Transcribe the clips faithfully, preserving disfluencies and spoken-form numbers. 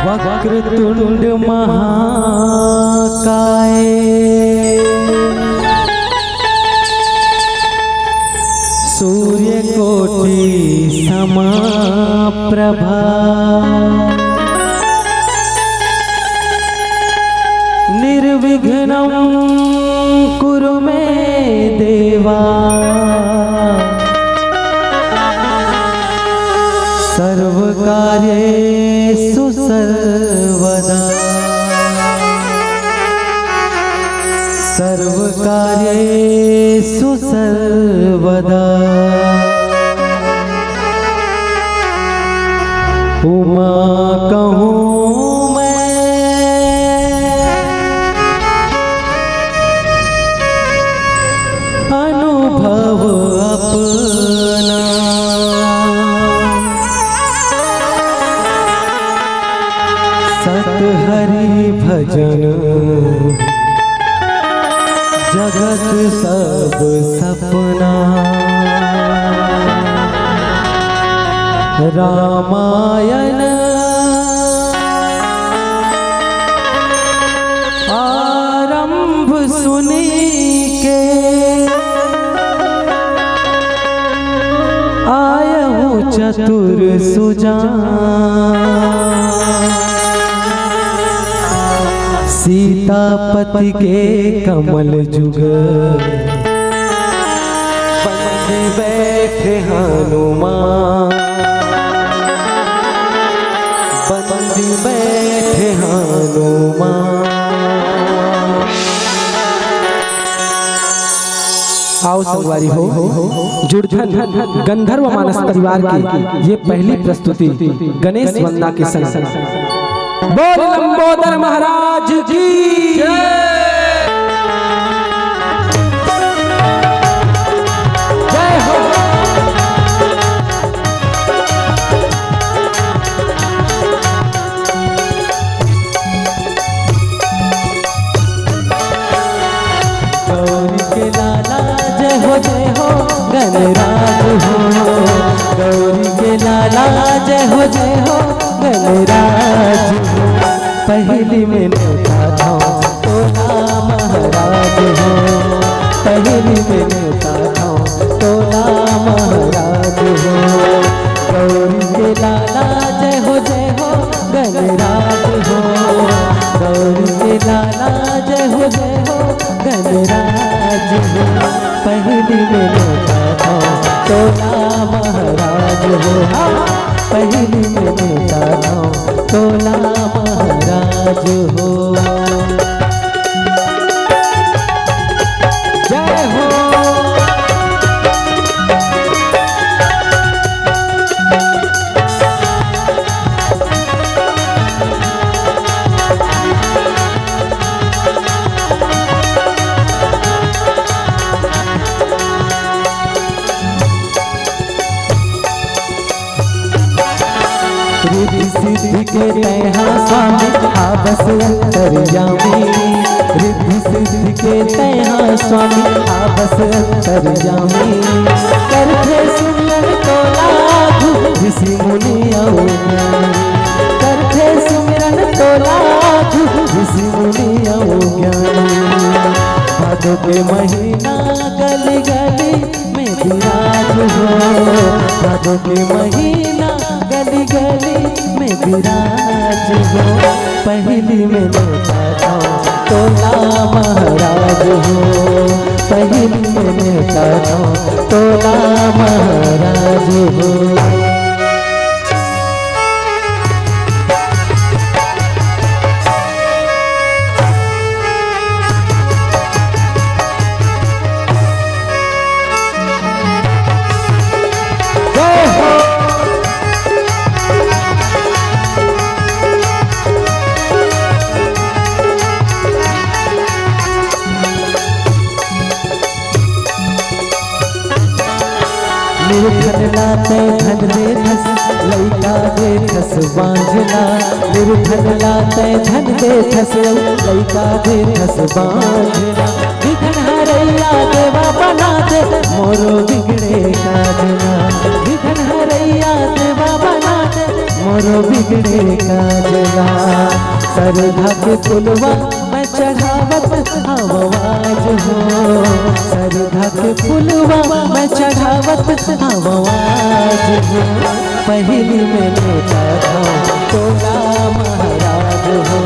वक्रतुंड महाकाय, सूर्यकोटि समाप्रभा, निर्विघ्नं कुरु मे देवा, सर्वकार्येषु सर्वदा, सर्वकार्येषु सर्वदा। उमा कहूँ मैं अनुभव अपना, सत हरि भजन जगत सब सपना। रामायण आरंभ सुनि के आयहु चतुर सुजान। सीतापति के कमल जुग बंदी बैठे हनुमान, बंदी बैठे हनुमान। आओ संगवारी हो, जुड़थन गंधर्व मानस परिवार की ये पहली प्रस्तुति गणेश वंदना के संग। बोल लंबोदर महाराज की जय हो। गौरी के लाला जय हो, जय हो गणराज हो। गौरी के लाला जय हो, जय हो गणराज हो। पहली में नेवता थव तोला महाराज हो, पहली में नेवता थव तोला महाराज हो। गौरी के लाला जय हो, जय हो गणराज हो। गौरी के लाला जय हो, जय हो गणराज हो। पहली में नेवता थव तोला महाराज हो, हाँ, पहली में नेवता थव तोला महाराज हो। जय हो। रिद्धि सिद्धि के तैहा स्वामी, आवस अंतर्यामी। रिद्धि सिद्धि के तैहा स्वामी, आवस अंतर्यामी। करथे सुमिरन तोला गुरु ऋषि मुनि अउ ज्ञानी। करथे सुमिरन तोला गुरु ऋषि मुनि अउ ज्ञानी। भादो के महीना गली गली में विराज हो, भादो के महीना गली गली में विराज हो। पहली में नेवता थव तोला महाराज हो, पहली में नेवता थव तोला महाराज हो। निर्धन ला तैं धन देथस, लइका देथस बांझला, निर्धन ला तै धन देथस, लइका देथस बांझला। विघन हरैया देवा बना दे, मोरो बिगड़े काजला। विघन हरैया देवा बना दे, मोरो बिगड़े काजला। सरधा के फुलवा मैं चढ़ावत हवं आज हो, सरधा के फुलवा मैं चढ़ावत हवं आज हो। पहिली में नेवता थंव तोला महाराज हो,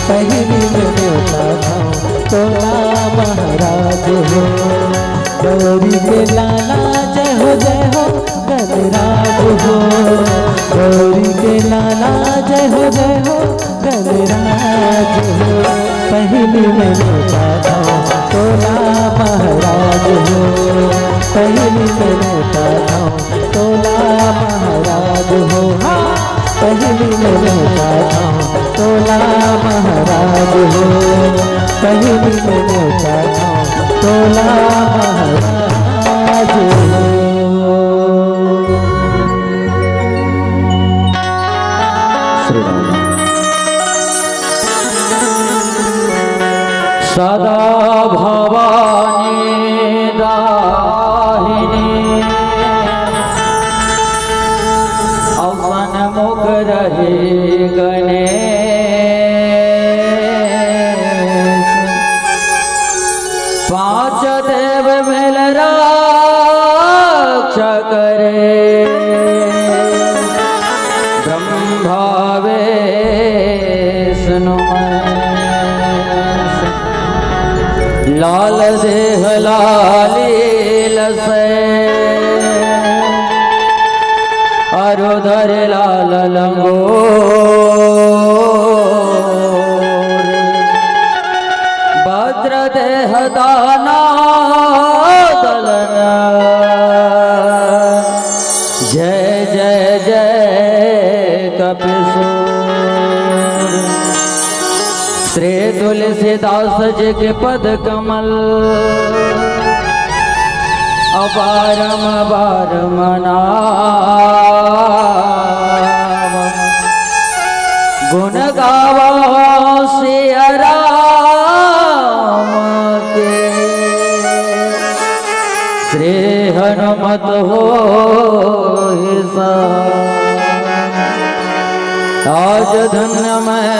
पहिली में नेवता थंव तोला महाराज हो। गौरी के लाला जय हो जय हो गणराज हो, गौरी के लाला जय हो जय हो गणराज हो। पहिली में नेवता थंव तोला महाराज हो, पहिली में नेवता थंव तोला महाराज हो। हाँ, पहिली में नेवता थंव तोला महाराज हो, पहिली में नेवता थंव तोला महाराज हो। श्री राम। सदा भवानी दाहिनी, अउ सन्मुख रहे गणेश। पांच देव मिल रक्षा करे, ब्रह्मा विष्णु महेश। लाल देह लालील से, अरु धर लाल लंगोर। वज्र देह दाना दलन, जय जय जय कपिसूर। श्री तुलसीदास जी के पद कमल अपारम बार मनावा। गुण गावा सिया राम के, श्री हनुमत होहि सहाय। आज धन्य मैं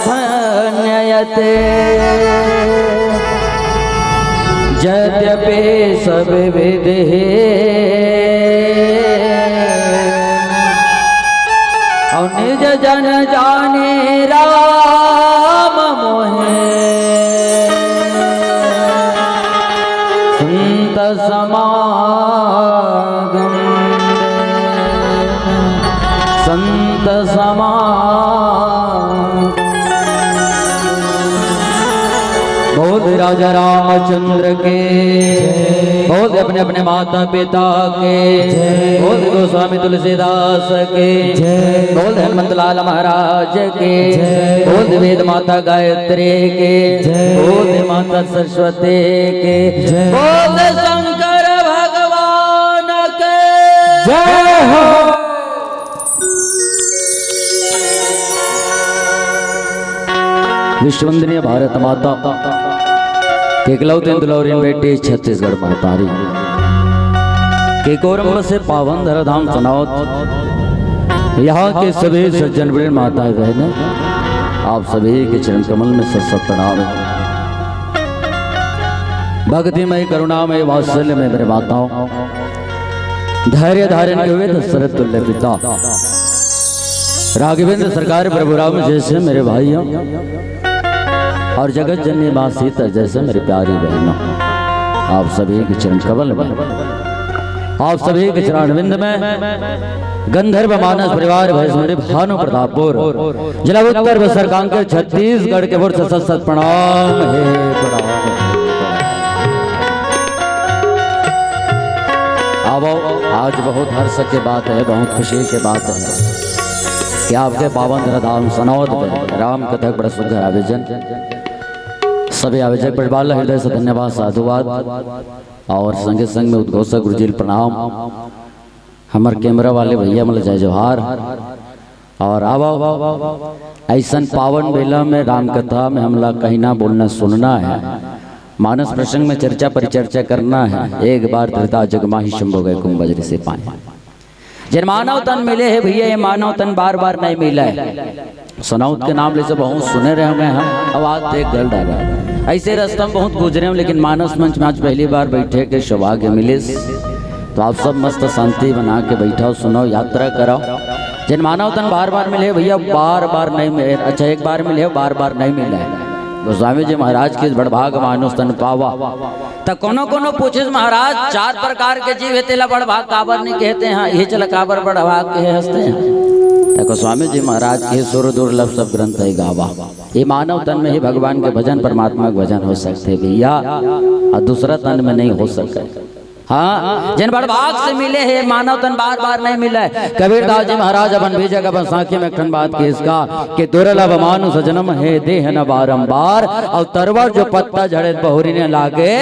धन्य यते, यद्यपि सब विधि हे। अउ निज जन जाने राम मोहे, संत समागम, संत समागम। बोल राजा रामचंद्र के, बोल अपने अपने माता पिता के, बोल गोस्वामी तुलसीदास के, बोल हनुमंत लाल महाराज के, बोल वेद माता गायत्री के, बोल माता सरस्वती के, बोल शंकर भगवान के जय हो। विश्ववंदनीय भारत माता के इकलौती दुलौरी बेटी छत्तीसगढ़ महतारी के कोरम से पावन धराधाम सनौत, यहाँ के सभी सज्जन वृंद, माताएं बहनें, आप सभी के चरण कमल में सत सत प्रणाम है। भक्तिमय करुणामय वात्सल्य में मेरे माताओं, धैर्य धारण के हुए दशरथ तुल्य पिता राघवेंद्र सरकार प्रभु राम जैसे मेरे भाइयों, और जगत जननी माँ सीता जैसे मेरी प्यारी बहनों, आप सभी के चरण कमल में, आप सभी के चरणारविंद में गंधर्व मानस परिवार भैंसमुंडी भानु प्रतापपुर, जिला उत्तर बस्तर कांकेर छत्तीसगढ़ के ओर से सत सत प्रणाम हे, प्रणाम हे, प्रणाम। आवो, आज बहुत हर्ष के बात है, बहुत खुशी के बात है कि आपके पावन धराधाम सनौत में राम कथा के बड़ा सुंदर आयोजन। सभी आयोजक परिवार ला हृदय से धन्यवाद, साधुवाद और संगे संग में उद्घोषक गुरुजी ल प्रणाम। हमर कैमरा वाले भैया मन ला जय जोहार। और आवा, ऐसन पावन बेला में राम कथा में हमला कहिना बोलना सुनना है। मानस प्रसंग में चर्चा परिचर्चा करना है। एक बार त्रेता जुग माही शंभो गए कुंभ वज्र से पाए। जेन मानव तन मिले हे भैया, ये मानव तन बार बार नहीं मिला है। सनौत के नाम ले से बहुत सुने रहे होंगे हम, अब आज देख गल डाला। ऐसे रास्ता में बहुत गुजरे हूँ, लेकिन मानस मंच में आज पहली बार बैठे के सौभाग्य मिलिस। तो आप सब मस्त शांति बना के बैठो, सुनो, यात्रा करो। जेन मानव तन बार बार मिले भैया, बार बार नहीं मिले। अच्छा, एक बार मिले, बार बार नहीं मिला है। गोस्वामी जी महाराज के बड़भाग मानुष तन पावा। त कोनो कोनो पूछिस महाराज, चार प्रकार के जीव हे, तेला बड़भाग काबर नहीं कहते हैं, ये चला काबर बड़भाग के हंसते हैं। त गोस्वामी जी महाराज के सुर दुर्लभ सब ग्रंथ है गावा। ये मानव तन में ही भगवान के भजन, परमात्मा के भजन हो सकते भैया, और दूसरा तन में नहीं हो सके। हाँ, जेन बड़भाग से मिले हे मानव तन बार बार नहीं मिले। कबीरदास जी महाराज अपन बीजक अपन साखी में एक ठन बात किहिस का कि दुर्लभ मानुष जन्म हे देह न बारंबार, और तरवर जो पत्ता झड़े बहुरी न लागे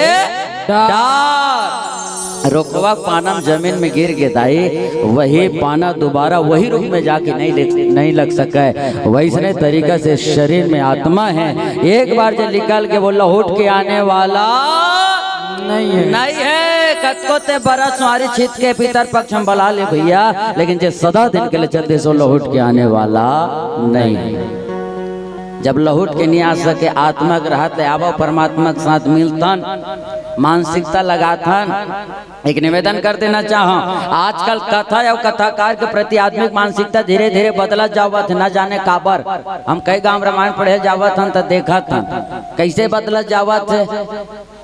डार। रोकवा पाना जमीन में गिर गे दाई, वही पाना दोबारा वही रूप में जाके नहीं ले, नहीं लग सके। वैसने तरीका से शरीर में आत्मा है, एक बार जो निकल के वो लहुट के आने वाला नहीं है। नहीं है। कतको ते बरस सुंवारी छित के पितर पक्ष में बला ले भैया, लेकिन जे सदा दिन के लिए चलते सो लहुट के आने वाला नहीं है। जब लहुट के नहीं आ सके, आत्मा के रहत ले आवा, परमात्मा के साथ मिलथन, मानसिकता लगाथन। एक निवेदन कर देना चाहूं, आजकल कथा या कथाकार के प्रति आदमी के मानसिकता धीरे धीरे बदलत जावत है, ना जाने काबर। हम कई गांव रामायण पढ़े जावत हन त देखत हन कैसे बदलत जावत है।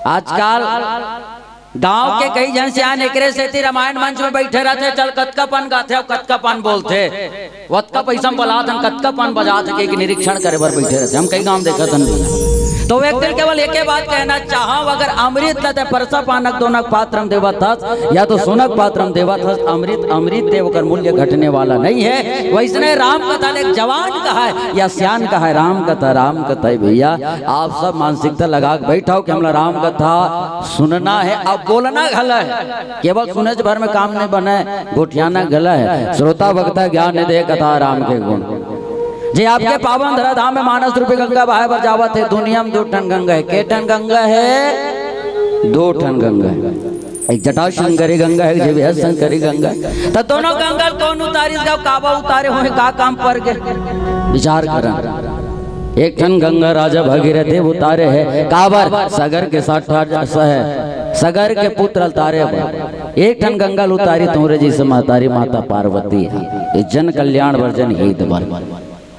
आजकल गांव के कई झन सियान एकरे सेती रामायण मंच में बैठे रहथे, चल कतका पन गाथे अउ कतका पन बोलथे, ओतका पैसा में बलात हन, कतका पन बजात हे, के निरीक्षण करे बर बैठे रहथे। हम कई गांव देखत हन। तो एक दिन केवल एके बात कहना चाहव, अगर अमृत ल ते परसा पानक दोनक पात्र में देवत हस या तो सोनक पात्र में देवत हस, अमृत अमृत दे, ओकर मूल्य घटने वाला नहीं है। वैसने राम कथा ले एक जवान कहा है या सियान कहा है, राम कथा, राम कथा है भैया। आप सब मानसिकता लगा के बैठव कि हमला राम कथा सुनना है, अब बोलना घला है। केवल सुनेच भर में काम नहीं बने, गोठियाना घला है। श्रोता वक्ता ज्ञान दे कथा राम के गुण। जे आपके पावन धरा धाम में मानस रूपी गंगा बहाए बर जावत हे, दुनिया में दो ठन गंगा है। के ठन गंगा है? दो ठन गंगा है। एक जटा शंकरी गंगा है, एक जीव शंकरी गंगा है। त दोनों गंगा ल कौन उतारिस गा, काबर उतारे होही, का काम पर गे? विचार करन। एक ठन गंगा राजा भगीरथ देव उतारे हे, काबर? सगर के साठ ठाठ सहे, सगर के पुत्र उतारे बर। एक ठन गंगा ल उतारी तोरे जैसे महतारी माता पार्वती हे। ये जन कल्याण बर, जन हित बर।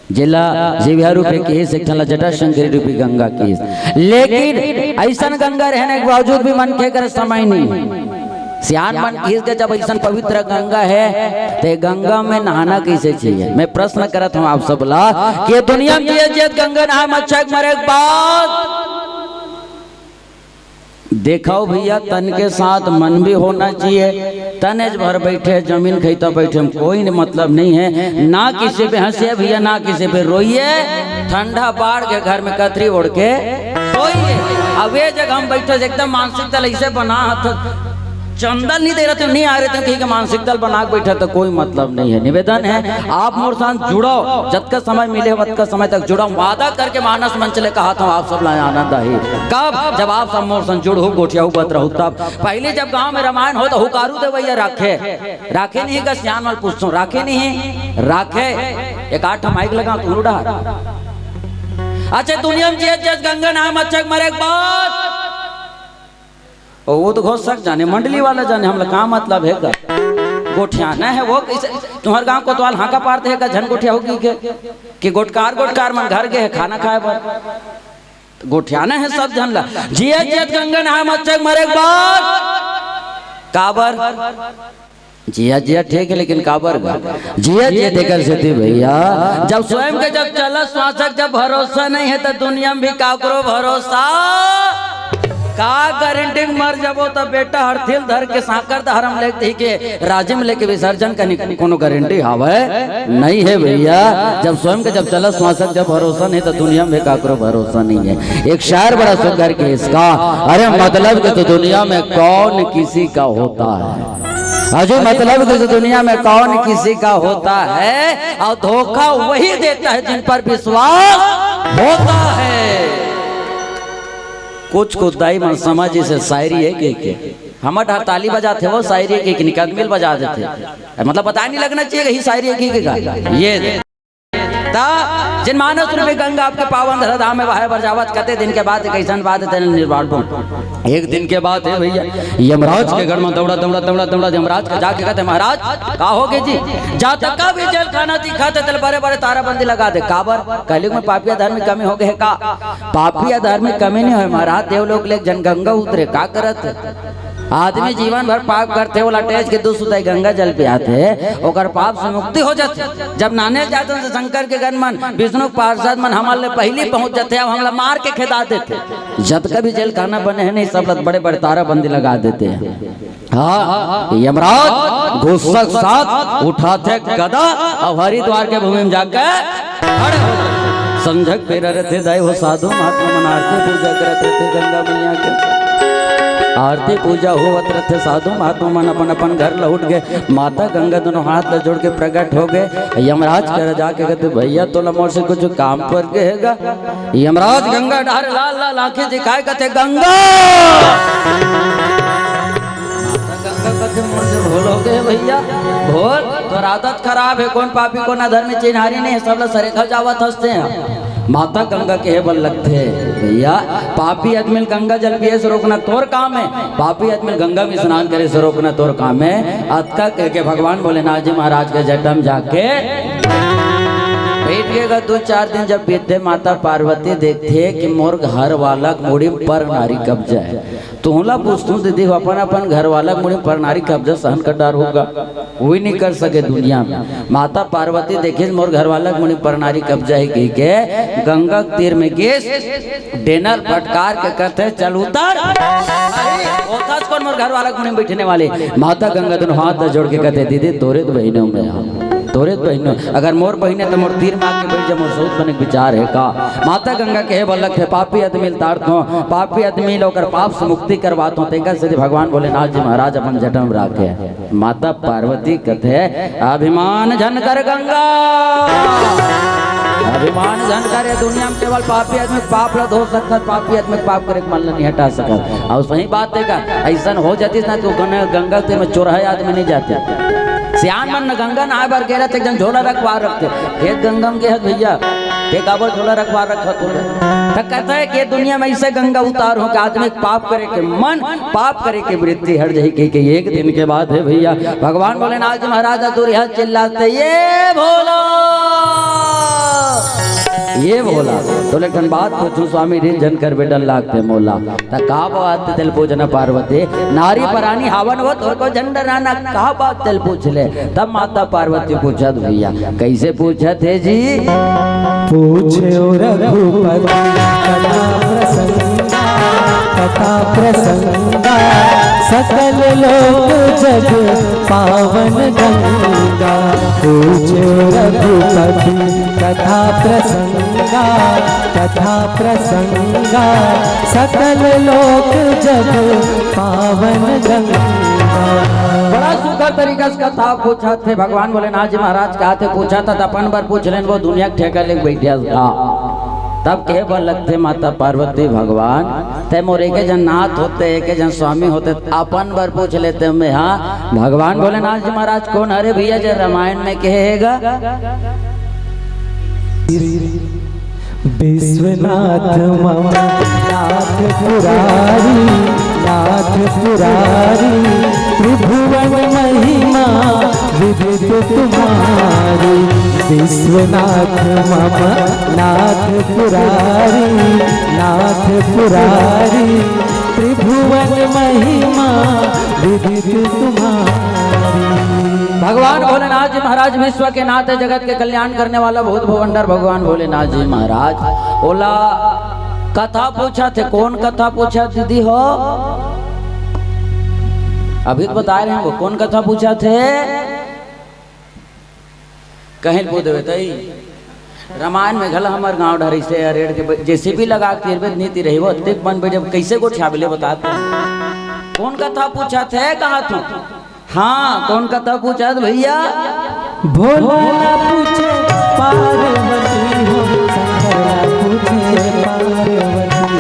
जेला जीव्या रूपी किहिस, एक ठन ला जटा शंकरी रूपी गंगा किहिस। लेकिन ऐसन गंगा रहने के बावजूद भी मनखे कर समय नहीं। सियान मन किहिस के जब ऐसन पवित्र गंगा है, ते गंगा में नहाना कैसे चाहिए? मैं प्रश्न करत हूँ आप सब ला कि दुनिया में जियत जियत गंगा नहाए म अच्छा हे कि मरे के बाद? देखव भैया, तन के साथ मन भी होना चाहिए। तन एज भर बैठे, जमीन खैता बैठे में कोई न मतलब नहीं है। ना किसी पे हंसिए भैया, ना किसी पे रोइए। ठंडा बाढ़ के घर में कथरी ओढ़ के सोइए। अब ये जगह हम बैठे एकदम मानसिकता ल ऐसे बना हथ, चंदा ल नहीं दे रहे थे, नहीं आ रहे थे, कहीं के मानसिकता ल बना के बैठे तो कोई मतलब नहीं है। निवेदन है, आप मोर साथ जुड़व, जतका समय मिले ओतका समय तक जुड़व। वादा करके मानस मंच ले कहा था, आप सब ला आनंद आही। कब? जब आप सब मोर संग जुड़हू, गोठियाहू, बतरहू तब। पहले जब गांव में रामायण हो तो हुकारू देवैया राखे, राखे नहीं गा, सियान वाल पूछथों, राखे नहीं? राखे। एक आठ माइक लगा तू डहार। अच्छा, दुनिया में जियत जियत गंगा नहाए म अच्छा हे कि मरे के बाद? ओ, वो तो घोष सक जाने, मंडली वाला जाने, हमला का मतलब हे गा? गोठियाना है वो कैसे? तुम्हर गांव कोतवाल हांका पारथे गा, झन गोठियाहू कहिके? कि गोटकार गोटकार मन घर गे हे खाना खाए बर। गोठियाना है सब झन ला। जियत जियत गंगा नहाए म अच्छा हे कि मरे के बाद? काबर? जियत जियत ठीक है, लेकिन काबर गा? जियत जियत एकर सेती भैया, जब स्वयं के जब चलत श्वासक जब भरोसा नहीं है, तो दुनिया में भी काकरो भरोसा? का गारंटी में मर जबो त बेटा हरथिल धर के सांकर धरम लेके के राजिम लेके विसर्जन करने की कोनो गारंटी हावय? नहीं है भैया। जब स्वयं के जब चलत श्वासक जब भरोसा नहीं, तो दुनिया में काकरो भरोसा नहीं है। एक शायर बड़ा सुंदर के इसका, अरे मतलब कि तो दुनिया में कौन किसी का होता है? अजय, मतलब कि इस दुनिया में कौन किसी का होता है, और धोखा वही देता है जिन पर विश्वास होता है। कुछ कुछ दाई मन समझ इसे शायरी है कि, कि हमर ढार ताली बजाथे, वो शायरी है कि, कि निकल मिल बजा देथे। मतलब पता नहीं लगना चाहिए कि शायरी है कि, कि गा। ये दे। ता जिन मानस रूपी गंगा आपके पावन धरा धाम में बहाए बर जावत, कते दिन के बाद एक ऐसन बात है, तेन निर्वाण पहुंच। एक दिन के बात है भैया, यमराज के गढ़ में दौड़ा, दौड़ा, दौड़ा, दौड़ा, यमराज के जाके कहते, "महाराज, का हो गे जी? जा तक का भी जेल खाना दिखा थे, तेल बड़े बड़े ताराबंदी लगा दे।" काबर? कहली में पापी अधर्मी कमी हो गए का? पापी अधर्मी कमी नहीं हो महाराज, देवलोक ले एक जन गंगा उतरे, का करत है? आदमी जीवन भर पाप करथे, ओला टेज के दू सुताई गंगा जल पियाथे, ओकर पाप से मुक्ति हो जाथे। जब नाने जाथे त शंकर के गण मन, विष्णु के पार्षद मन हमर ले पहिली पहुंच जाथे, अब हमला मार के खेदा देथे। जतका भी जेल खाना बने हे नहीं, सब ल बड़े बड़े ताराबंदी लगा देथे। हाँ, यमराज गुस्सा के साथ उठाथे गदा अउ हरिद्वार के भूमि में जाके खड़े हो जाथे। संझक बेरा रहिथे दाई, वो साधु महात्मा मन आरती पूजा करत रहिथे गंगा मैया के। आरती पूजा होवत रहिथे, साधु महात्मा मन अपन अपन घर लहुट गे। माता गंगा दोनों हाथ ल जोड़ के प्रकट हो गे। यमराज करा जाके कहथे, "भैया, तोला मोर से कुछ काम पर गे हे गा?" यमराज गंगा डहर लाल लाल आंखें दिखाए कहथे, "गंगा।" माता गंगा कथे, "मोर से भूल हो गए भैया, भूल। तोर आदत खराब है, कौन पापी, कौन अधर्मी चिन्हारी नहीं है, सब ला सरेखा जावत हंसते हैं।" माता गंगा कहे बर लगथे, "भैया, पापी आदमी ल गंगा जल पिए से रोकना तोर काम है, पापी आदमी ल गंगा में स्नान करे से रोकना तोर काम है।" अतका कह के भगवान भोलेनाथ जी महाराज के जटा में जाके बैठ गए। दो चार दिन जब बीतथे, माता पार्वती देखथे कि मोर घर वाला के मुड़ी पर नारी कब्जा है। तुहला पूछथूं दीदी हो, अपन अपन घर वाला के मुड़ी पर नारी कब्जा सहन कर डार होगा, कोई नहीं कर सके दुनिया में। माता पार्वती देखिस मोर घर वाला के मुड़ी पर नारी कब्जा है कह के गंगा के तीर में गेस डेनर फटकार के कहथे, "चल उतर।" अरे, ओथस कौन मोर घर वाला के मुड़ी में बैठने वाले? माता गंगा दोनों हाथ जोड़ के कहथे, "दीदी, तोरे तो बहिने हूँ मैं, हाँ, तोरे तो बहिने हूँ। अगर मोर बहिने तो मोर तीर मार के बैठ जा, मोर सौत बने के विचार है का?" माता गंगा कहे बर लगथे, "पापी आदमी ल तारथों, पापी आदमी ल ओकर पाप से मुक्ति करवाथों, तेकर सेती भगवान भोलेनाथ जी महाराज अपन जटा में राखे।" माता पार्वती कथे, "अभिमान झन कर गंगा, अभिमान झन कर। ये दुनिया में केवल पापी आदमी के पाप ला धो सकत, पापी आदमी के पाप करे के मन ला नहीं हटा सकत।" अउ सही बात हे का, अइसन हो जातिस ना तो गंगा तीर में चोरहा आदमी नहीं जाते। सियान मन न गंगा नहाए बर गे रहिथे, एक झन झोला रखवा रखथे, "हे गंगा में गे हस भैया, हे काबर झोला रखवा रखत हो?" त कहथे कि ये दुनिया में अइसे गंगा उतारहूं कि आदमी के पाप करे के मन, पाप करे के वृत्ति हट जाही। कह के एक दिन के बात हे भैया, भगवान भोलेनाथ जी महाराज ह दूरिहा चिल्लाथे, "ये भोला, ये भोला, तोले एक ठन बात पूछूं स्वामी, रीझ झन करबे, डर लागथे मोला।" त का बात तेल पूछना पार्वती, नारी परानी हावन वो, तोर को झन डराना, का बात तेल पूछ ले। तब माता पार्वती पूछत भैया, कैसे पूछत हे जी? पूछ्यो रघुपति कथा प्रसंगा, कथा प्रसंगा, सकल लोक जग पावन गंगा। पूछ्यो रघुपति कथा प्रसंगा, कथा प्रसंगा, सकल लोक जग पावन गंगा। बड़ा सुघर तरीका से कथा पूछत हे भगवान भोलेनाथ जी महाराज, का थे पूछत हे, त अपन बर पूछ लेन, वो दुनिया के ठेका लेके बैठे हस का। तब कहे बर लगथे माता पार्वती, "भगवान, ते मोर एके जन नाथ होते, एके जन स्वामी होते, त अपन बर पूछ लेते मैं, हाँ।" भगवान भोलेनाथ जी महाराज कौन हरे भैया, जे रामायण में कहे हे गा? विश्वनाथ मम नाथ पुरारी, नाथ पुरारी, त्रिभुवन महिमा विदित तुम्हारी। विश्वनाथ मम नाथ पुरारी, नाथ पुरारी, त्रिभुवन महिमा विदित तुम्हारी। भगवान भोलेनाथ जी महाराज विश्व के नाथ हे, जगत के कल्याण करने वाला भूत भुवंडर भगवान भोलेनाथ जी महाराज। ओला कथा पूछत हे, कौन कथा पूछत हे दीदी हो? अभी तो बताए रहे हैं वो, कौन कथा पूछत हे? कहीं पूछ देवे तई। रामायण में घला हमर गांव डहर से अरेड़ के ब-, जेसीबी लगा के तीर में नीति रही, वो अतेक बन बैठे, कैसे गोठियाबे ले बता तू। कौन कथा पूछत हे, कहा तू? हाँ, कौन कथा पूछत भैया? भोला ला पूछे पार्वती हो, शंकर ला पूछे पार्वती।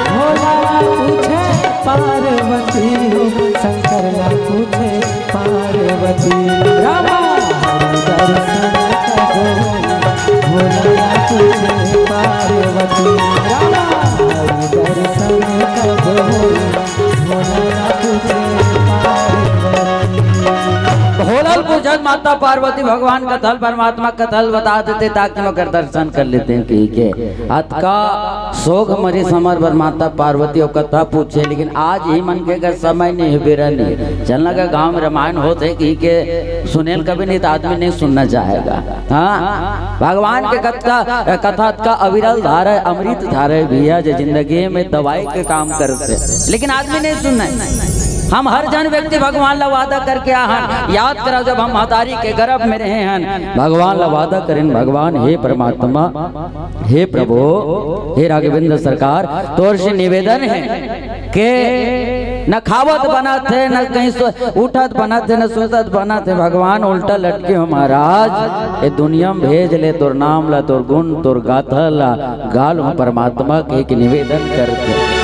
भोला ला पूछे पार्वती हो, शंकर ला पूछे पार्वती। रामा हरि दर्शन कब होई, भोला ला पूछे पार्वती। रामा हरि दर्शन कब होई, भोला ला पूछे पार्वती। भोला ला पूछत माता पार्वती भगवान कथा ल, परमात्मा कथा ल बता देते, ताकि ओकर दर्शन कर लेते हैं। ठीक है, अतका सोग मरिस हमर बर माता पार्वती अउ कथा पूछे, लेकिन आज ही मन के अगर समय नहीं है, बेरा नहीं है। चलना का गाँव में रामायण होत है कि के सुनेल कभी नहीं तो आदमी नहीं सुनना चाहेगा। हाँ, भगवान के कथा, कथा का अविरल धारा है, अमृत धारा है भैया, जो जिंदगी में दवाई के काम करते, लेकिन आदमी नहीं सुनना है। हम हर जन व्यक्ति भगवान ला वादा करके आहन, याद करा जब हम महतारी के गर्भ में रहे हन, भगवान ला वादा करेन, भगवान हे परमात्मा, हे प्रभु, हे राघवेंद्र सरकार, तोर से निवेदन है के न खावत बनत है, न कहीं सो-, उठत बनत है, न सुतत बनत है। भगवान उल्टा लटके हो महाराज, ये दुनिया में भेज ले तोर नाम ला, तोर गुण, तोर गाथा ला, गाल हो परमात्मा के एक निवेदन करके,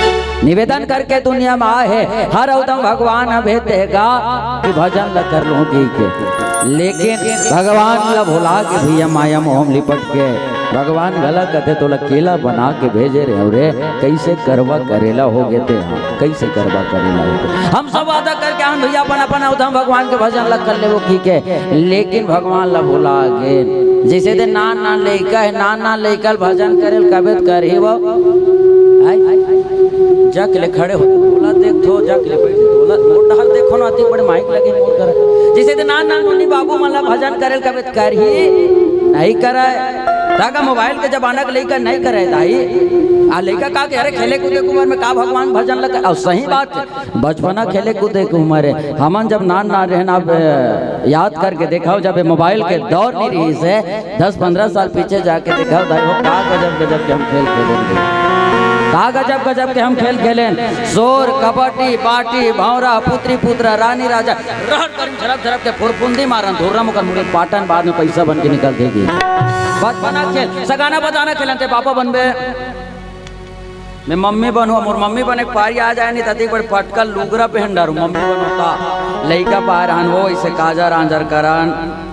निवेदन करके दुनिया में आए है। हर उदम भगवान अभे तेगा कि भजन ला कर लूं की के, लेकिन भगवान ला भुला के भैया माया मोह में लिपट के भगवान घला कथे तोला केला बना के भेजे रहे रे, कैसे करवा करेला हो गे ते, हाँ, कैसे करवा करेला हो गे। हम सब वादा करके आन भैया अपन अपन उदम भगवान के भजन ला कर लेबो की के, लेकिन भगवान ला भुला गे। जैसे दे नान नान लइका है, नान नान लइका ल भजन करे ल कबे त करही वो। आय, जक ले खड़े हो, तोला देख थो, जक ले बैठ, तोला मोर डहर देखो ना, अति बड़े माइक लगे मोर कर। जैसे दे नान नान नोनी बाबू मन ला भजन करे ल कबे त करही, नहीं करे। ताका मोबाइल के जमाना के लइका नहीं करे दाई। आ लइका का के, अरे खेले कूदे के उमर में का भगवान भजन लगा? और सही बात है, बचपना खेले कूदे के उमर है। हमन जब नान नान रहन, अब, अ, याद करके देखा हो, जब ये मोबाइल के दौर नहीं रही से, दस पन्द्रह साल पीछे जाके देखा हो, दाई हो, का गजब गजब के हम खेल खेलेन। का गजब गजब के हम खेल खेलेन। सोर, कबड्डी, बाटी, भौंरा, पुतरी पुतरा, रानी राजा, रहर करिन झरप झरप के फुरफुंदी मारन, धुर्रा मुकर मुड़ी पाटन, बाद में पैसा बन के निकल देगी। बचपना खेल, सगाना बजाना खेलन ते पापा बनबे। मैं मम्मी बनहूँ, मोर मम्मी बने के पारी आ जाए नहीं, ततिक बड़ पटकल लुगरा पहन डारू, मम्मी बनहूँ ता। लइका पाए रहन वो, इसे काजर आंजर करन,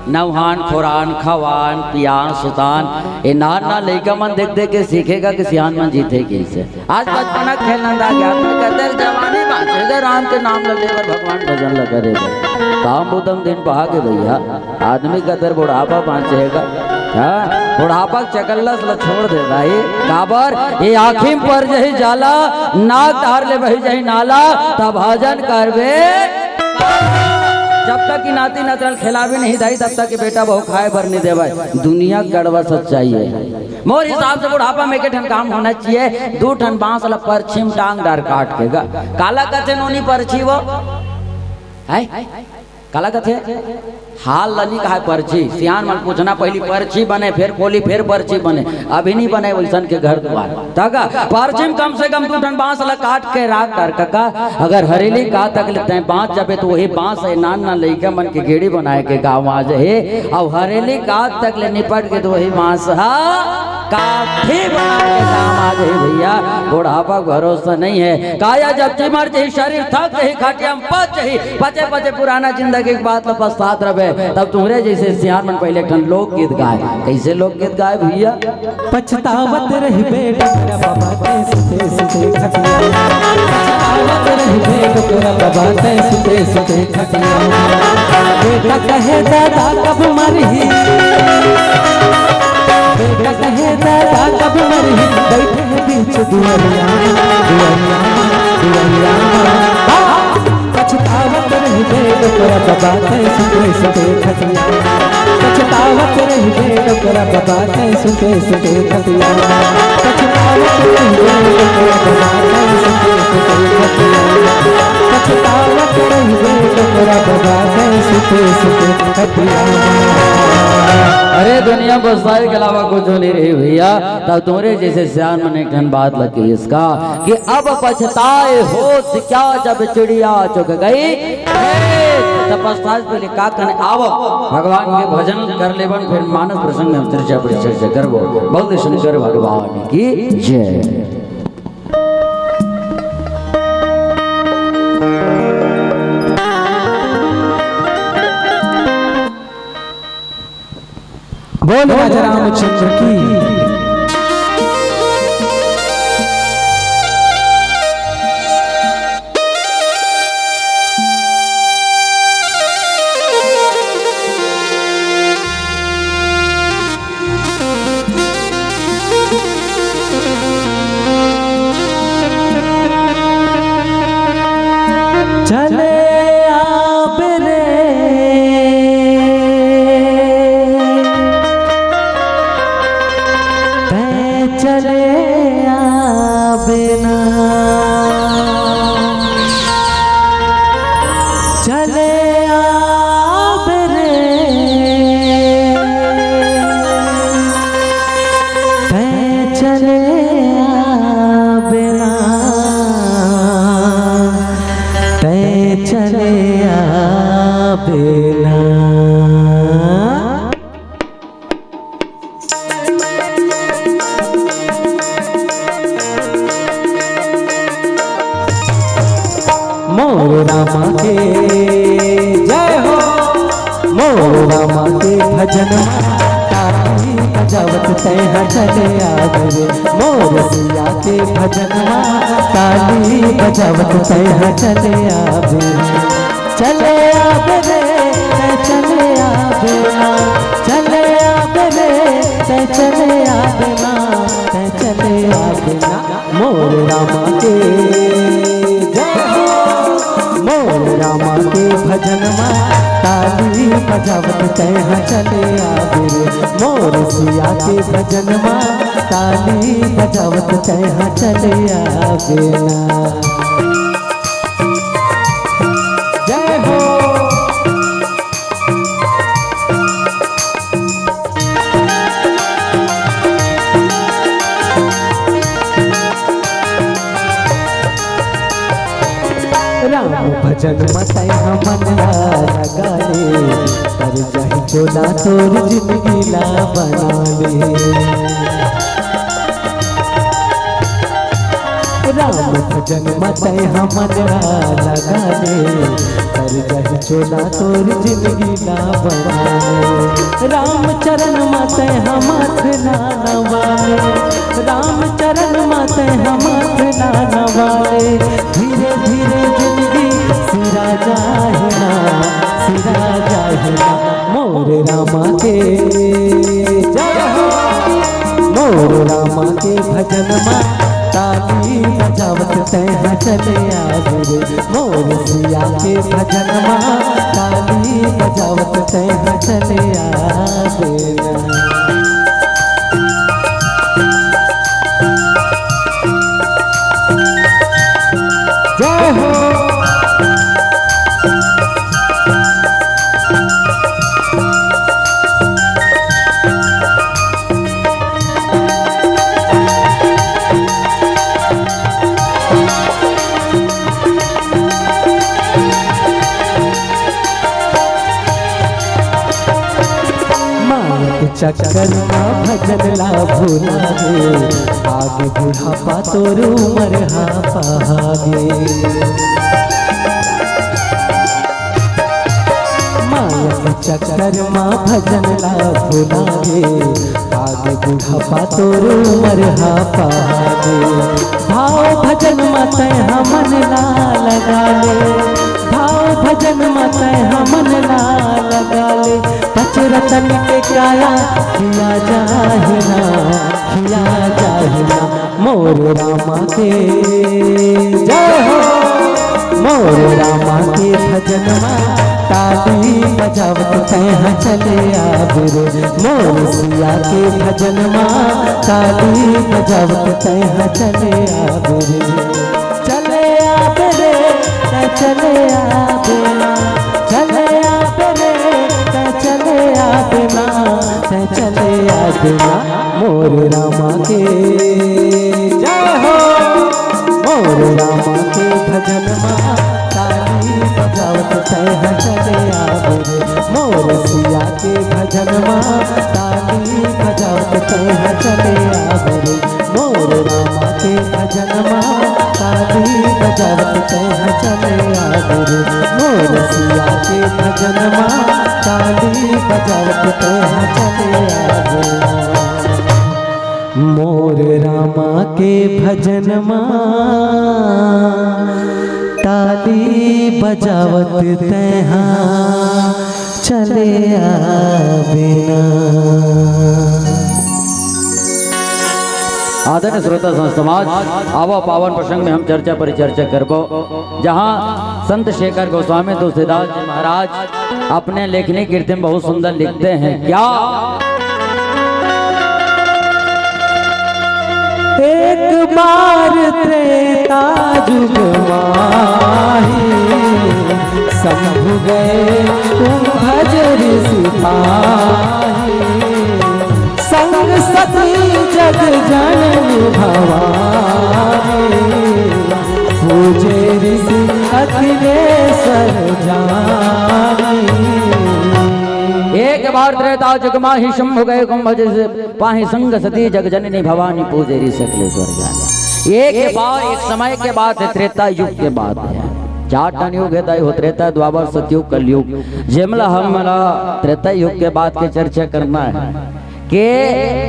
नौहान, खोरान, खवान, पियान, सुतान। ए नान नान लइका मन देख देख के सीखेगा कि सियान मन जीथे कैसे। आज बचपना खेलना दा गया, अपने कहते हैं जवानी बाँचे गे, राम के नाम ल लेबर भगवान भजन ल करे। काम बुतम दिन पहा के भैया, आदमी कतर बुढ़ापा बाँचेगा। हाँ, बुढ़ापा के चकल्लस ल छोड़ दे भाई। काबर ये आँखी में पर जही जाला, नाक धार ले बही जही नाला, तब भजन करबे। जब तक कि नाती नतरल खिलाबे नहीं दाई, तब तक कि बेटा बहू खाए बर नहीं देवे। दुनिया कड़वा सच्चाई है। मोर हिसाब से बुढ़ापा में एक ठन काम होना चाहिए, दू ठन बांस ल परछी म टांग डार काट के गा। काला कथे नोनी परछी वो? है? काला कथे? हाल ल नी कहाय परछी। सियान मन पूछना, पहली परछी बने, फिर कोली, फिर परछी बने। अभी नहीं बने वैसन के घर दुआर। तगा परछी म कम से कम दू ठन बांस ल काट के राख डार कका। अगर हरेली का तक ले तैं बांच जाबे, तो वही बांस है नान नान लइका मन के गेड़ी बनाए के काम आ जाही। अउ हरेली का तक ले निपट के, तो वही बांस हा काठी बनाए के काम आ जाही भैया। बुढ़ापा के भरोसा नहीं है। काया जब चिमर जाही, शरीर थक जाही, खटिया में पच जाही, पचे पचे पुराना जिंदगी के बात ल पछतात रहे। तब तुम्हरे जैसे सियान मन पहले एक ठन लोकगीत गाए। कैसे लोकगीत गाए भैया? पछतावत रहिबे डोकरा बाबा तैं सुते सुते खटिया। पछतावत रहिबे डोकरा बाबा तैं सुते सुते खटिया। बेटा कहे दादा कब मरही, बेटा कहे दादा कब मरही, बैठे हैं बीच दुआरिया, दुआरिया, दुआरिया। पछतावत रहिबे डोकरा बाबा तैं सुते सुते खटिया। पछतावत रहिबे डोकरा बाबा तैं सुते सुते खटिया। पछतावत रहिबे डोकरा बाबा तैं सुते सुते खटिया। पछतावत रहिबे डोकरा बाबा तैं सुते अरे दुनिया बसाए के अलावा कुछ नहीं रही भैया। तब तोरे जैसे सियान मन एक ठन बात लगे इसका कि अब पछताए होत क्या जब चिड़िया चुग गई खेत। तब पछताए पहले का कने आव भगवान के भजन कर लेबन, फिर मानस प्रसंग में हम चर्चा परिचर्चा करबो। बोल शंकर भगवान की जय। बोल राजा रामचंद्र की। चले आबे रे, तैं चले आबे ना। चले आबे रे, तैं चले आबे ना, तैं चले आबे ना। मोर रामा के जय हो, मोर रामा के भजन मा ताली बजावत तैं हा चले आबे रे। मोर सिया के भजन मा ताली बजावत तैं हा चले आबे रे। चले आबे रे, तैं चले आबे ना, चले आबे रे, तैं चले आबे ना, तैं चले आबे ना। मोर रामा के जय हो, मोर रामा के भजन मा ताली बजावत तैं हा चले आबे रे। मोर सिया के भजन मा ताली बजावत तैं हा चले आबे ना। जय हो। राम भजन मा तैं हा मन ला लगा ले, तर जाही चोला तोर जिंदगी ला बना ले। राम भजन मा तैं हा मन ला लगा ले, तर जाही चोला तोर जिंदगी ला बना ले। राम चरण मा तैं हा माथ ला नवा ले, राम चरण मा तैं हा माथ ला नवा ले। धीरे धीरे जिंदगी सिरा जाही ना, सिरा जाही ना। मोर रामा के जय हो, मोर रामा के भजन मा ताली बजावत तैं हा चले आबे रे। मोर सिया के भजन मा ताली बजावत तैं हा चले आबे ना। जय हो। माया के चक्कर मा भजन ला भुला गे, आगे बुढ़ापा तोर उमर हा पहा गे। माया के चक्कर मा भजन ला भुला गे, आगे बुढ़ापा तोर उमर हा पहा गे। भाव भजन मा तैं हा मन ला लगा ले, भाव भजन मा तैं हा मन ला लगा ले। पचरतन के काया खिया जाही ना, खिया जाही ना। मोर रामा के जय हो, मोर रामा के भजन मा ताली बजावत तैं हा चले आबे रे। मोर सिया के भजन मा ताली बजावत तैं हा चले आबे रे। चले आबे रे, तैं चले आबे ना, चले आबे रे, मोर रामा के जय हो। मोर रामा के भजन मा ताली बजावत तैं चले आबे रे। मोर सिया के भजन मा ताली बजावत तैं चले आबे रे। मोर रामा के भजन मा ताली बजावत तैं चले आबे रे। मोर सिया के भजन मा ताली बजावत तैं चले आबे रे। मोर रामा के भजन मा ताली बजावत तैं चले आबे ना। आदरणीय श्रोता संत समाज, आवा पावन प्रसंग में हम चर्चा परिचर्चा करबो, जहाँ संत शेखर गोस्वामी तुलसीदास जी महाराज अपने लेखनी कृति में बहुत सुंदर लिखते हैं। क्या? एक बार त्रेता जुग माही, शंभु गए कुंभज ऋषि पाही। संग सती जग जननी भवानी, पूजे ऋषि अखिलेश्वर जानी। एक बार त्रेता जुग माही, शंभु गए कुंभज ऋषि पाही। संग सती जग जननी भवानी, पूजे ऋषि अखिलेश्वर जानी। एक बार, एक समय के बात है, त्रेता युग के बात है। चार टन युग है, दाई हो, त्रेता, द्वापर, सतयुग, कलयुग। जेमला हमला त्रेता युग के बात के चर्चा करना है कि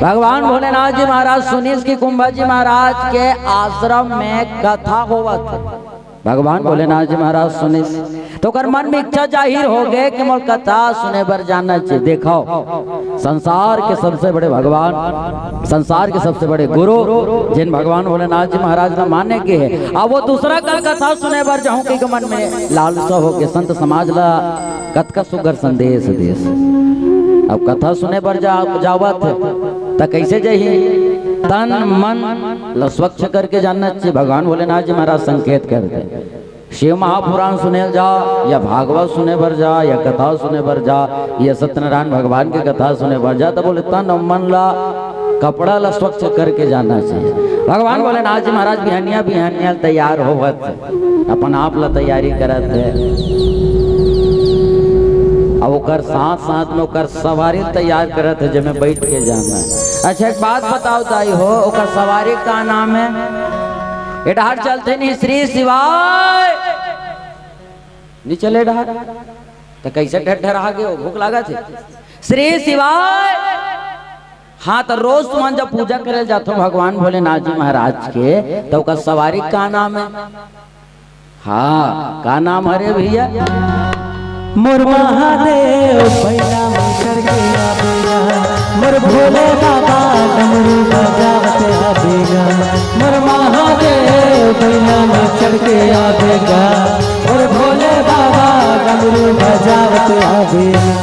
भगवान भोलेनाथ जी महाराज सुनिस कि कुंभज जी महाराज के आश्रम में कथा होवत है। भगवान भोलेनाथ जी महाराज सुनिस, तो ओकर मन में इच्छा जाहिर हो गए कि मोर कथा सुने बर जाना चाहिए। देखो, संसार के सबसे बड़े भगवान, संसार के सबसे बड़े गुरु, जिन भगवान भोलेनाथ जी महाराज ला माने के है, अब वो दूसरा करा कथा सुने बर जाहूं कि मन में लालसा हो के संत समाज ला कतका सुघर संदेश देस। अब कथा सुने बर जा, जावत है, त कैसे जाही? तन मन ल स्वच्छ करके जाना चाहिए। भगवान भोलेनाथ जी महाराज संकेत कर दे, शिव महापुराण सुने जा, या भागवत सुने बर जा, या कथा सुने बर जा, या सत्यनारायण भगवान के कथा सुने बर जा, त बोले तन मन ला, कपड़ा ला स्वच्छ करके जाना चाहिए। भगवान भोलेनाथ जी महाराज बिहनिया बिहनिया तैयार होवत, अपन आप ला तैयारी करत है। अब ओकर साथ साथ में ओकर सवारी तैयार करत है, जेमे बैठ के जाना है। अच्छा, एक बात बताओ दाई हो, ओकर सवारी का नाम है? ए डहार चलते नहीं, श्री शिवाय। नहीं चले डहार, तो कैसे ढर ढर आगे हो, भूख लागत है। श्री शिवाय। हाँ, तो रोज तुमन जब पूजा करे जाथो भगवान भोलेनाथ जी महाराज के, तो ओकर सवारी का नाम है? हाँ, का नाम हरे भैया? मोर महादेव बैला में चढ़ के आवेगा, मोर भोले बाबा डमरू बजावत आवेगा। मोर महादेव बैला में चढ़ के आवेगा, मोर भोले बाबा डमरू बजावत आवेगा।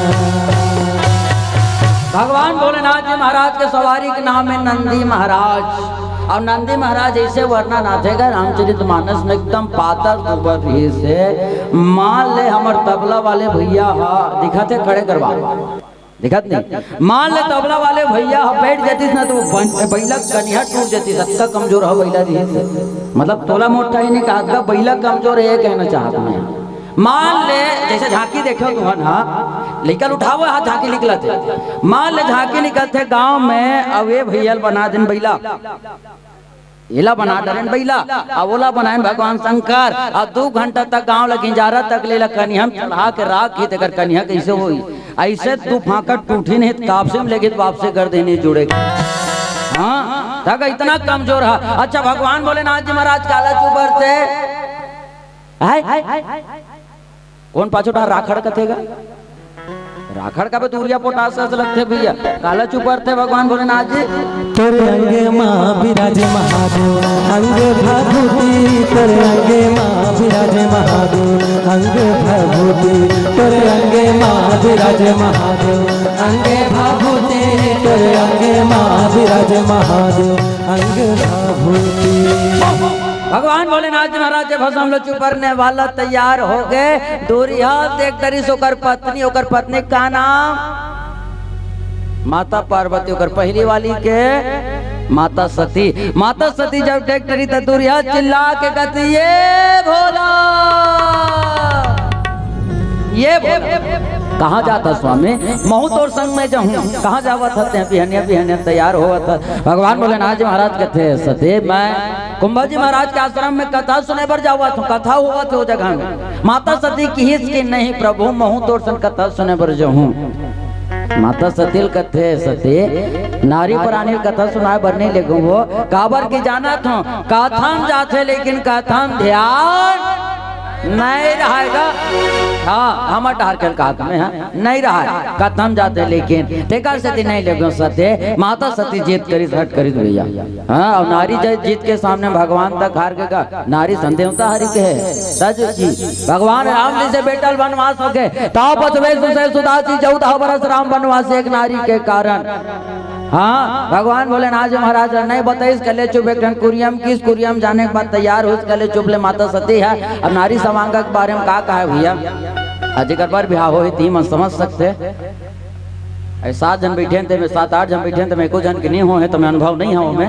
भगवान भोलेनाथ जी महाराज के सवारी के नाम है नंदी महाराज। और नंदी महाराज ऐसे वर्णन आथे गा रामचरित मानस में, एकदम पातर दुबर रहिस हे। मान ले हमर तबला वाले भैया हा, दिखत हे, खड़े करवा, दिखत नहीं। मान ले तबला वाले भैया हा बैठ जातिस ना, तो वो बन-, बैला कनिहा टूट जातिस, अतका कमजोर हा बैला रहिस हे। मतलब तोला मोटा ही नहीं कहा, बैला कमजोर है, ये कहना चाहत हूँ। मान ले, जैसे झांकी देखे हो तुहन हा, लइका ल उठावो हा, झांकी निकलत हे। मान ले झांकी निकलत हे गांव में, अब ये भैया ल बना देन बैला, एला बना डरेन बैला, अब ओला बनाएन भगवान शंकर, अब दू घंटा तक गांव ल गिंजारा तक ले ला कनिहा म चढ़ा के राख ही, तेकर कनिहा कैसे होई? ऐसे दू फांका टूठी नहीं, कापसे में लेके वापसे कर देने जुड़े। हाँ, तक इतना कमजोर हा। अच्छा, भगवान भोलेनाथ जी महाराज काला चुपरथे? आय? कोन पाछू डहार राखड़ कथे गा? राखड़ का बे दूरिया पोटास अस लगथे भैया। काला चुपरथे भगवान भोलेनाथ जी। तोरे अंगे मा बिराजे महादेव, अंग भभूति। तोरे अंगे मा बिराजे महादेव, अंग भभूति। तोरे अंगे मा बिराजे महादेव, अंग भभूति। तोरे अंगे मा बिराजे महादेव, अंग भभूति। भगवान भोलेनाथ जी महाराज जब भसम ल चुपरने वाला तैयार हो गए, दूरिहा देख डरिस ओकर पत्नी, ओकर पत्नी का नाम? माता पार्वती ओकर पहली वाली के माता सती। माता सती जब टेक टरी त दूरिहा चिल्ला के कथे, "ये भोला, ये भोला, कहाँ जात हस स्वामी? महूँ तोर संग में जाहूँ।" "कहाँ जावत हस तें? बिहनिया बिहनिया तैयार होवत हस।" भगवान भोलेनाथ जी महाराज कथे, "सती, मैं कुंभा जी महाराज के आश्रम में कथा सुने बर जावत हूँ, कथा होवत हे ओ जगह में।" माता सती किहिस कि, "नहीं प्रभु, महूँ तोर संग कथा सुने बर जाहूँ।" माता सती ल कथे, "सती, नारी परानी ल कथा सुनाए बर नहीं लेगहूँ वो, काबर कि जानत हूँ, कथा म जाथे लेकिन कथा म ध्यान नहीं रहय गा।" हाँ, हमर डहर के कहात हँव मैं, हाँ, नहीं रहय, कथा म जाथे लेकिन, तेकर सेती नहीं लेगहूँ सती। माता सती जिद करिस, हठ करिस भैया। हाँ, अउ नारी जब जिद के सामने भगवान तक हार गे गा, नारी सन देवता हरि के हे। तब जी, भगवान राम जी से बेटा ल बनवास होगे, "तापस वेश सुसह सुदासी, चौदह बरस राम बनवासी।" एक नारी के कारण। हाँ, भगवान भोलेनाथ जी महाराज नहीं बताइस, कहले चुप, एक ठन कुरिया म किस कुरिया म जाने के बाद तैयार होइस, कहले चुप ले माता सती हे। अब नारी समांग के बारे में का कहे भैया, आज एकर बर बिहाव होही, ती मन समझ सकथे। अरे सात झन बइठे हन, तेमे सात आठ झन बइठे हन, तेमे एको झन के नहीं होहे, तेमे अनुभव नहीं हे ओमे।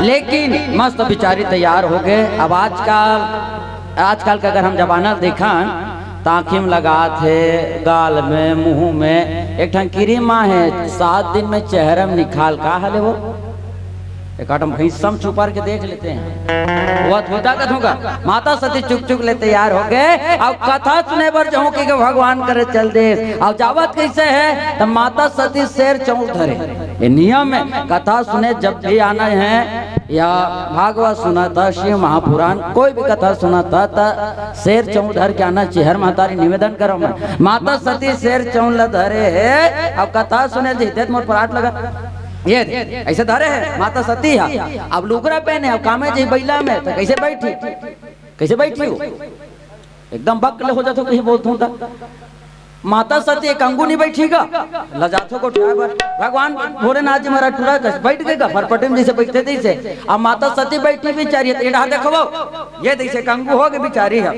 लेकिन मस्त बिचारी तैयार होगे। अब आजकल, आजकल के अगर हम जमाना ल देखन, त आँखी में लगात हे, गाल में, मुँह में, एक ठन क्रीम आए हे, सात दिन में चेहरा में निखार। का हले वो? एक आटम भैंसा म चुपर के देख लेते हैं। वो अद्भुता कथों का। माता सती चुक चुक ले तैयार होगे, अउ कथा सुने बर जाहूँ कहिके भगवान करा चल देस। अउ जावत कइसे हे? त माता सती शेर चउंद धरे। ये नियम हे, कथा सुने जब भी आना हे या भागवत सुनत हे, शिव महापुराण, कोई भी कथा सुनत हे, त शेर चउंद धर के आना। चेहर महतारी निवेदन करँव मैं, माता सती शेर चउंद ल धरे हे, अउ कथा सुने जइते त मोर परात लगा। ये दे, अइसे धरे हे माता सती ह। अब लुगरा पहने, अब कामे जी बइला में, त कइसे बइठी? कइसे बइठी हो? एकदम बक ले हो जाथो, कहीं बोलत हँव त। माता सती एक अंगू नहीं बइठी गा, लजाथो गोठियाए बर। भगवान भोलेनाथ जी महाराज टूरा कस बइठ गे गा, फरपटे में जइसे बइठथे तइसे। अब माता सती बइठी बिचारी, त ये डहर देखो, ये जइसे एक अंगू होगे बिचारी ह।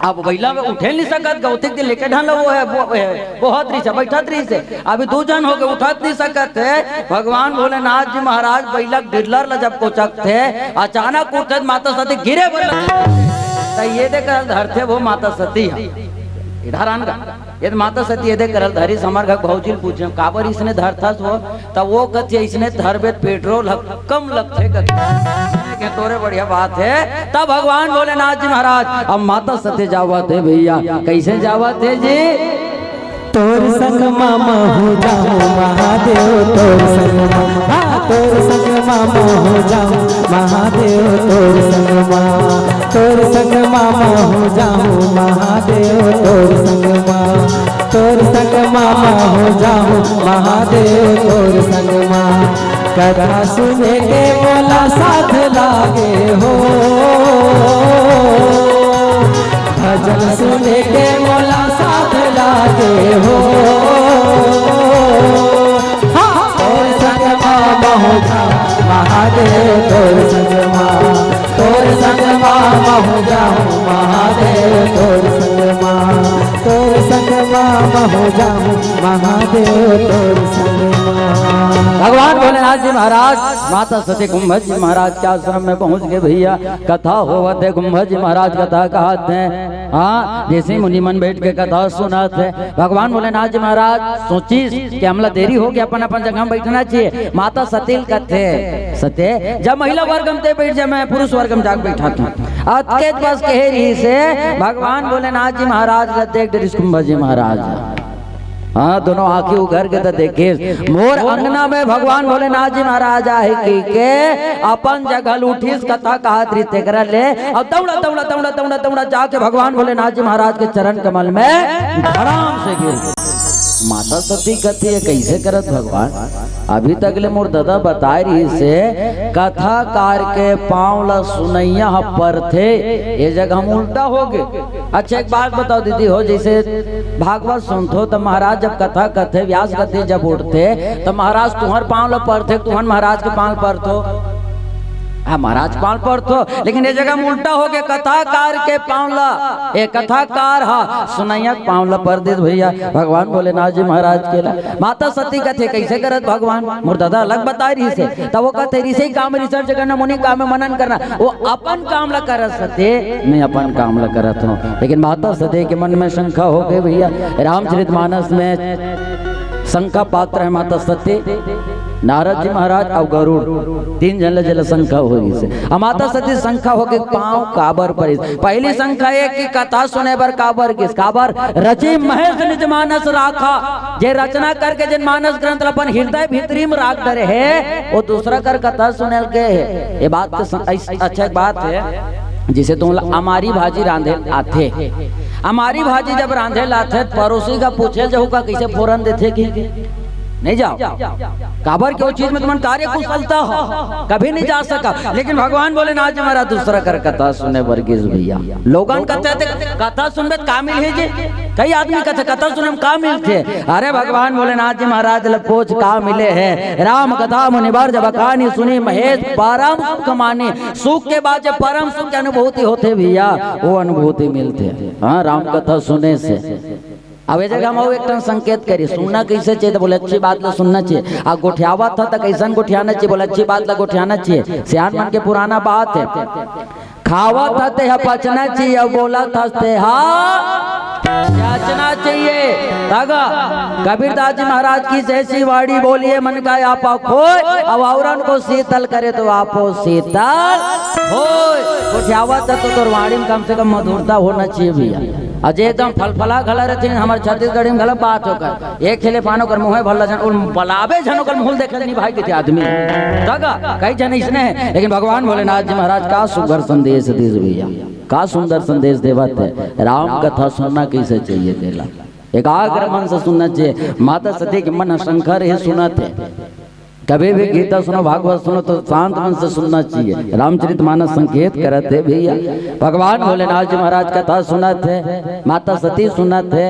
अब बइला में उठे नहीं सकत, गौतिक दिन लेके ढाला वो हे, वो हे, बोहत रहिस हे, बइठत रहिस हे। अभी दू झन होगे, उठत नहीं सकत हे। भगवान भोलेनाथ जी महाराज बइला के डिल्लर ल जब कोचकथे, अचानक उठथे त माता सती गिरे बर लगथे। त ये दे करल धरथे वो माता सती ह। इधर आन गा। ये माता सती ये दे करल धरिस, हमर घर भौजी ल पूछे, "काबर इसने धरथस वो?" त वो कथे, "इसने धरबे त पेट्रोल ह कम लगथे," कथे। के तोरे बढ़िया बात हे। तब भगवान भोलेनाथ जी महाराज, अब माता सती जावत हे भैया, कइसे जावत हे जी? तोर संग मा महूँ जाहूँ महादेव, तोर संग मा, हाँ, तोर संग मा महूँ जाहूँ महादेव, तोर संग मा, तोर संग मा महूँ जाहूँ महादेव, तोर संग मा, तोर संग मा महूँ जाहूँ महादेव, तोर संग मा। कथा सुने के मोला साध लागे हो, भजन सुने के मोला साध लागे हो। हाँ, तोर संग मा महूँ जाहूँ महादेव, तोर संग मा, तोर संग मा महूँ जाहूँ महादेव, तोर संग मा, तोर संग मा महूँ जाहूँ महादेव, तोर संग मा। भगवान भोलेनाथ जी महाराज माता सती कुंभज जी महाराज के आश्रम में पहुँच गे भैया। कथा होवत हे, कुंभज जी महाराज कथा कहत हे। हाँ, ऋषि मुनि मन बइठ के कथा सुनत हे। भगवान भोलेनाथ जी महाराज सोचिस कि हमला देरी होगे, अपन अपन जगह में बइठना चाहिए। माता सती ल कथे, "सती, जब महिला वर्ग म तें बइठ जा, मैं पुरुष वर्ग म जाके बइठत हँव।" अतकेच बस कहे रहिस हे, भगवान भोलेनाथ जी महाराज ल देख डरिस कुंभज जी महाराज। हाँ, दोनों आँखी उघर के त देखे, मोर अंगना में भगवान भोलेनाथ जी महाराज आहे कहिके अपन जगह ल उठिस, कथा कहत रहिस तेकरा ले, अउ दउड़ा, दउड़ा, दउड़ा, दउड़ा, दउड़ा जाके भगवान भोलेनाथ जी महाराज के चरण कमल में धड़ाम से गिर। माता सती कथे, "ये कइसे करत भगवान? अभी तक ले मोर ददा बताए रहिस हे, कथाकार के पाँव ल सुनइया ह परथे, ये जगह हम उल्टा होगे।" अच्छा, एक बात बताओ दीदी हो, जइसे भागवत सुनथो त महाराज जब कथा कथे, व्यास कथे जब उठथे, त महाराज तुँहर पाँव ल परथे, तुँहर महाराज के पाँव ल परथो? हाँ महाराज, पाँव परथों, लेकिन ये जगह में उल्टा हो गया, कथाकार के पाँव ला, ये कथाकार हा सुनइया के पाँव ला पर दिस भैया, भगवान भोलेनाथ जी महाराज के ला। माता सती कथे, "कइसे करत भगवान, मोर दादा अलग बताय रिहिसे।" तब वो कथे, "रिसे ही काम research करना, मुनि काम में मनन करना।" वो अपन काम ला करत सते, मैं अपन काम ला करत हूँ। लेकिन माता सती के मन में शंका हो गई भैया। रामचरित मानस में शंका पात्र है माता सती, नारद जी महाराज अउ गरुड़, तीन झन ला जेला शंका होइस। अब माता सती शंका होके पाँव काबर परिस? पहली शंका ये कि कथा सुने बर काबर गिस, काबर रचि महेश निज मानस राखा, जे रचना करके जेन मानस ग्रंथ ला अपन हृदय भीतरी में राख डरे हे, वो दूसरा कर कथा सुने ल गे हे। ये बात तो स-, ऐस-, अच्छा एक बात है, जिसे तुम ला अमारी भाजी रांधे आथे, अमारी भाजी जब रांधे लाथे, पड़ोसी का पूछे जाहू का कइसे फोरन देथे कि नहीं जाव, काबर के वो चीज में तुमन कार्य कुशलता हो, कभी नहीं जा सका। लेकिन भगवान भोलेनाथ जी महाराज दूसरा कर कथा सुने बर गिस भैया। लोगन कथे थे, "कथा सुनबे त का मिलही जी?" कई आदमी कथे, "कथा सुने में का मिलथे?" अरे भगवान भोलेनाथ जी महाराज ल पूछ का मिले हे। "राम कथा मुनि बर जब कहानी सुनी महेश परम सुख मानी।" सुख के बाद जब परम सुख के अनुभूति होथे भैया, वो अनुभूति मिलथे। हाँ, राम कथा सुने से। अब ये जगह में वो एक ठन संकेत करी, सुनना कइसे चाहिए, तो बोले अच्छी बात ला सुनना चाहिए। आ गोठियावत ह त कइसन गोठियाना चाहिए, बोले अच्छी बात ला गोठियाना चाहिए। सियान मन के पुराना बात है, खावत ह तेहा पचना चाहिए, अउ बोलत ह तेहा जांचना चाहिए। तगा कबीरदास जी महाराज की जैसी वाणी बोलिए मन का आपा खोए, अब औरन को शीतल करे तो आपो शीतल होए। गोठियावत ह तो तोर वाणी में कम से कम मधुरता होना चाहिए भैया। अउ जे एकदम फलफला घला रहिथे, हमर छत्तीसगढ़ी में घला बात होकर, एक खेले पानो कर मुँहे भल्ला झन, उन बलाबे झन ओकर मुँह ल देखे नहीं भाई किथे आदमी। तगा कई झन इसने हे, लेकिन भगवान भोलेनाथ जी महाराज का सुघर संदेश दिस भैया, का सुंदर संदेश देवत हे। राम कथा सुनना कइसे चाहिए तेला, एकाग्र मन से सुनना चाहिए। माता सती के मन ह शंकर हे, सुनत हे। कभी भी गीता सुनो, भागवत सुनो तो शांत मन से सुनना चाहिए। रामचरित मानस संकेत करत हे भैया, भगवान भोलेनाथ जी महाराज कथा सुनत हे, माता सती सुनत हे,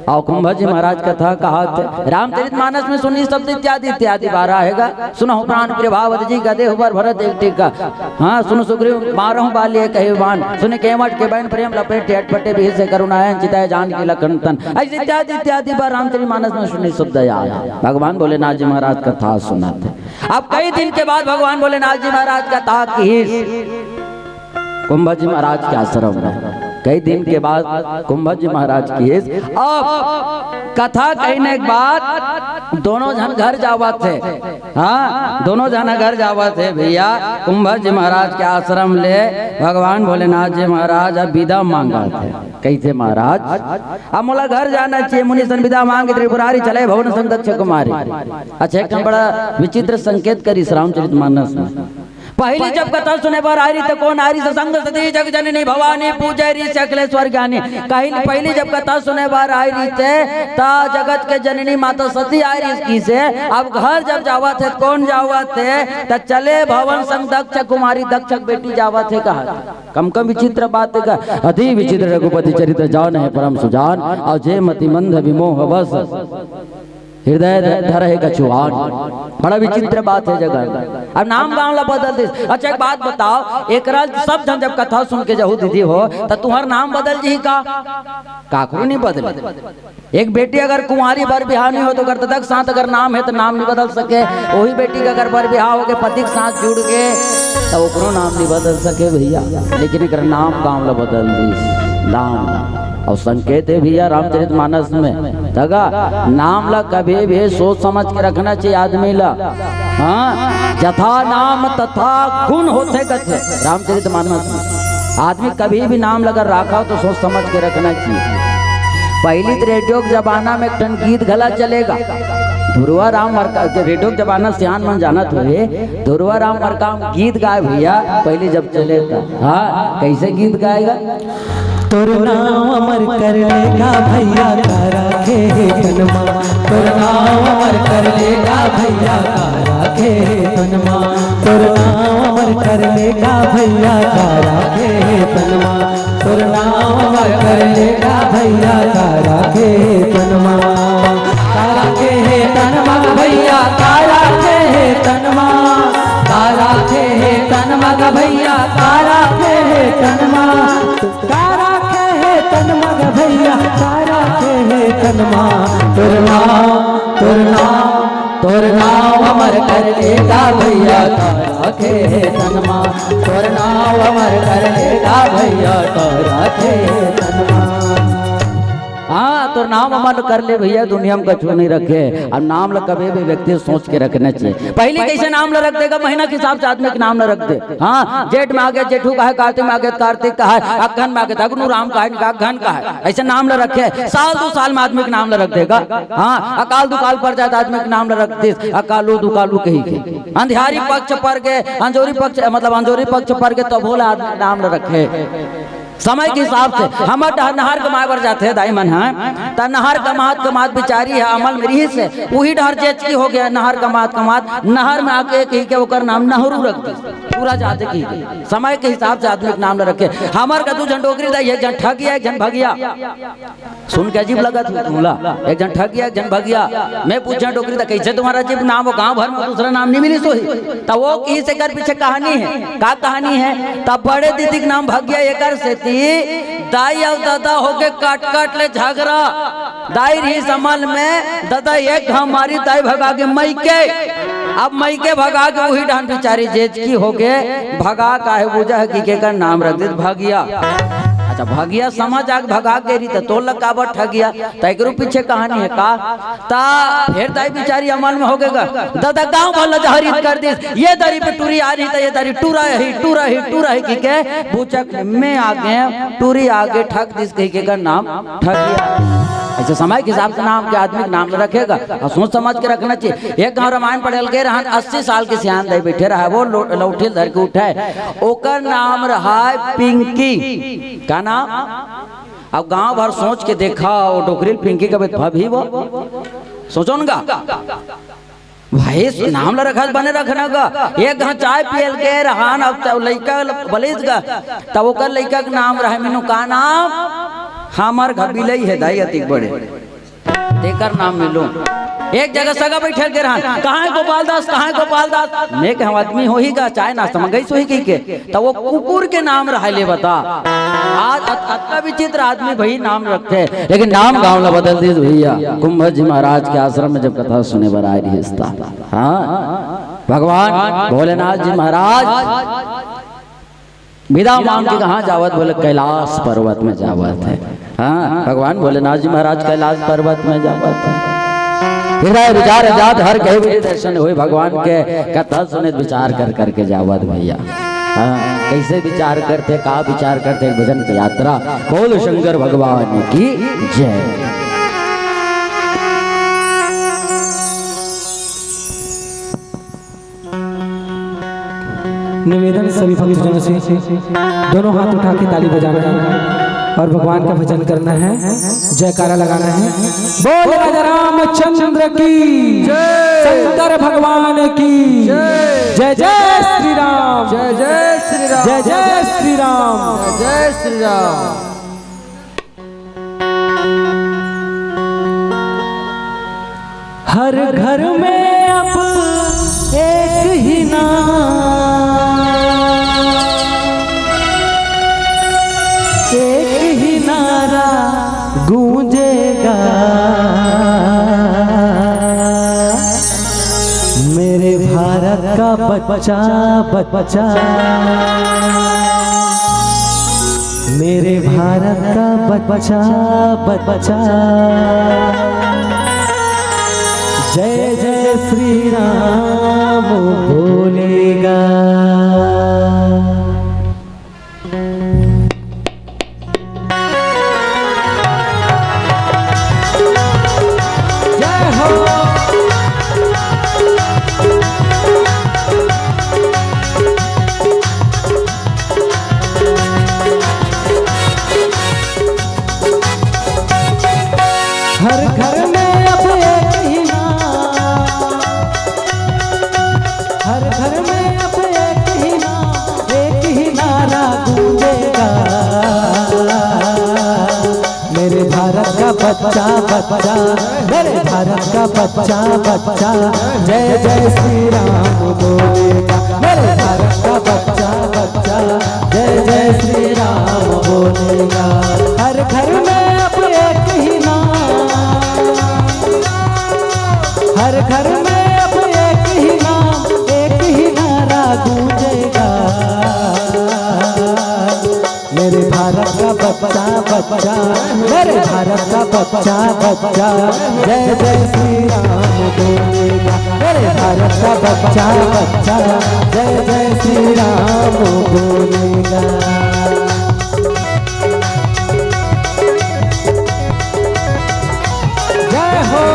अउ कुंभ जी महाराज कथा कहत हे। रामचरित मानस में सुनी शब्द इत्यादि इत्यादि बारह आएगा। सुनहु प्राण प्रिय भावत जी, गदे उपर भरत एक टीका। हाँ, सुन सुग्रीव मारहु बाली एक कहे बान, सुन केवट के बयन प्रेम लपेट अटपटे बिहिसे करुणायन चिताय जानकी लखन तन। ऐसे इत्यादि इत्यादि बार रामचरित मानस में सुनी शब्द आया। भगवान भोलेनाथ जी महाराज कथा सुनत हे। अब कई दिन के बाद भगवान भोलेनाथ जी महाराज कथा किहिस कुंभ जी महाराज के आश्रम में। कई दिन के बाद कुंभ जी महाराज किहिस। अब कथा कहने के बाद दोनों झन घर जावत हे। हाँ, दोनों झन घर जावत हे भैया। कुंभ जी महाराज के आश्रम ले भगवान भोलेनाथ जी महाराज अब विदा मांगत हे। कइसे महाराज, अब मोला घर जाना चाहिए, मुनि सन विदा मांगे त्रिपुरारी चले भवन संग दक्ष कुमारी। अच्छा, एक ठन बड़ा विचित्र संकेत करिस रामचरित मानस में। पहली जब कथा सुने बर आय रहिस त कोन आय रहिस? संग सती जग जननी भवानी पूजे रहिस अखिलेश्वर ज्ञानी। कहिल पहली जब कथा सुने बर आय रहिस त जगत के जननी माता सती आय रहिस किहिसे। अब घर जब जावत हे त कोन जावत हे? त चले भवन संग दक्ष कुमारी, दक्ष के बेटी जावत हे कहा। कम कम विचित्र बात हे का, अति विचित्र रघुपति चरित जानहिं परम सुजान, अउ जे मति मंद विमोह बस हृदय ध-, धरहिं कछु आन। बड़ा विचित्र बात हे जगह। अब नाम गांव ला बदल दिस। अच्छा, एक बात बताव, एकरा सब झन जब कथा सुन के जाहू दीदी हो, त तुंहर नाम बदल जही का? काकरो नहीं बदले। एक बेटी अगर कुंवारी बर बिहाव नहीं हो त ओकर ददा के साथ अगर नाम हे त नाम नहीं बदल सके। वही बेटी के अगर बर बिहाव होके पति के साथ जुड़ गे त ओकरो नाम नहीं बदल सके भैया। लेकिन एकर नाम गांव ला बदल दिस, नाम ला। अउ संकेत हे भैया रामचरित मानस में, तगा नाम ला कभी भी सोच समझ के रखना चाहिए आदमी ला। हाँ, जथा नाम तथा गुण होथे कथे रामचरित मानस में। आदमी कभी भी नाम ला अगर राखा हो तो सोच समझ के रखना चाहिए। पहली तो रेडियो के जमाना में एक ठन गीत घला चले गा, धुरवा राम मरकाम, रेडियो के जमाना सियान मन जानत होही, धुरवा राम मरकाम गीत गाय भैया, पहली जब चले त। हाँ, कइसे गीत गाय गा? तोर नाम अमर कर लेगा भैया तारा के तनमा, तोर नाम अमर कर लेगा भैया तारा के तनमा, तोर नाम अमर कर लेगा भैया तारा के तनमा, तोर नाम अमर कर लेगा भैया तारा के तनमा। तारा के हे तनमा भैया, तारा के हे तनमा, तारा के हे तनमा। तोर नाव अमर कर देगा भैया तोरा खेतन मा, तोर नाव अमर कर देगा भैया तोरा खेतन मा। हाँ, तोर नाम अमर कर ले भैया, दुनिया में कछु नहीं रखे। अब नाम ला कभी भी व्यक्ति सोच के रखना चाहिए। पहले कैसे नाम ला रख देगा, महीना के हिसाब से आदमी के नाम ला रख दे। हाँ, जेठ में आ गया जेठू कहे, कार्तिक में आ गया कार्तिक कहे, अगहन में आ गया अगनू राम कहे, अगहन कहे, ऐसे नाम ला रखे। साल दो साल में आदमी के नाम ला रख देगा। हाँ, अकाल दुकाल पड़ जाए तो आदमी के नाम ला रख दे, अकालू दुकालू कही के। अंधियारी पक्ष पर के, अंजोरी पक्ष, मतलब अंजोरी पक्ष पर के, तो भोला आदमी के नाम ला रखे। समय के हिसाब से हमर डहर नहर कमाए बर जाथे दाई मन ह, त नहर कमात कमात बिचारी ह अमल में रिहिस हे, उही डहर जेचकी हो गया, नहर कमात कमात नहर में आके कही के ओकर नाम नहरू रख दिस, टूरा जाथे कही के। समय के हिसाब से आदमी के नाम ल रखे। हमर का दू झन डोकरी दाई, एक झन ठगिया, एक झन भगिया। सुन के अजीब लगत हे तुमला, एक झन ठगिया, एक झन भगिया। मैं पूछा डोकरी दा, "कैसे तुम्हारा अजीब नाम हो, गांव भर में दूसरा नाम नहीं मिलिस होही?" त वो कहिस एकर पीछे कहानी हे। का कहानी हे? त बड़े दीदी के नाम भगिया, एकर सेती दाई अउ ददा होके काट काट ले झगरा। दाई रहिस अमल में, ददा एक घाव मारिस, दाई भगा गे मइके। अब मइके भगा गे उही डहन बिचारी जेचकी होके भगा, काहे बूझा हे कि एकर नाम रख दिस भगिया। अच्छा, भगिया समझ आके भगा गे रही त तोर लग काबर ठगिया? त एकरो पीछे कहानी हे का? त फेर दाई बिचारी अमल में होगे गा, ददा गांव भर ल जहरीत कर दिस, ये दरी पे टूरी आ रही त ये दरी टूरा ही, टूरा ही, टूरा ही कहि के बूझा के मैं आगे, टूरी आगे ठग दिस कहि के एकर नाम ठगिया। ऐसे समय के हिसाब से नाम के आदमी के नाम ल रखे गा अउ सोच समझ के रखना चाहिए। एक गांव रामायण पढ़े ल गे रहन, अस्सी साल के सियान दाई बइठे रहय, वो लो-, लौठी ल धर के उठय, ओकर नाम रहय पिंकी। का नाम? अब गांव भर सोच के देखा, वो डोकरी ल पिंकी कबे भभी वो? सोचो न गा। भाई, नाम ल रखत बने रखना गा। एक घाव चाय पिए ल गे रहन, अब त लइका ल-, बलिस गा, त ओकर लइका के नाम रहय मीनू। का नाम? हमर घर बिलई हे दाई अतिक बड़े, तेकर नाम मीनू। एक जगह सगा बइठे ल गे रहन, "कहाँ हे गोपाल दास, कहाँ हे गोपाल दास?" मैं कहेंव, "आदमी होही गा, चाय नाश्ता मंगइस होही," कहि के। त वो कुकुर के नाम रहय ले बता। आज अत-, अतका विचित्र आदमी भाई नाम रखथे, लेकिन नाम गांव ला बदल दिस भैया। कुंभज जी महाराज के आश्रम में जब कथा सुने बर आय रहिस त, हाँ, भगवान भोलेनाथ जी महाराज बिदा मांग के कहाँ जावत, बोले कैलाश पर्वत में जावत हे। हाँ, भगवान भोलेनाथ जी महाराज कैलाश पर्वत में जावत हे। हृदय विचार जात हर कहीं भी दर्शन होय, भगवान के कथा सुने विचार कर करके जावत भैया। हाँ, कैसे विचार करथे, का विचार करथे, एक भजन के यात्रा। बोल शंकर भगवान की जय। निवेदन सभी भक्तजनों से, दोनों हाथ उठा के ताली बजाना है और भगवान का भजन करना है, जयकारा लगाना है। बोल राजा रामचंद्र की जय। शंकर भगवान की जय। जय जय श्री राम। जय जय श्री राम। जय जय श्री राम। जय जय श्री राम। हर घर में अब एक ही नाम, एक ही नारा गूंजेगा, मेरे भारत का बच्चा, बच्चा। मेरे भारत का बच्चा, बच्चा, जय जय श्री राम बोलेगा। जय हो। हर घर में अब एक ही नाम, हर घर में अब एक ही नाम, एक ही नारा गूंजेगा, मेरे भारत का बच्चा, बच्चा, मेरे भारत का बच्चा, बच्चा, जय जय श्री राम बोलेगा। मेरे भारत का बच्चा, बच्चा, जय जय श्री राम बोलेगा। हर घर में अब एक ही नाम, हर घर में अब भारत का बच्चा, बच्चा, मेरे भारत का बच्चा, बच्चा, जय जय श्री राम बोलेगा। मेरे भारत का बच्चा, बच्चा, जय जय श्री राम बोलेगा। जय हो।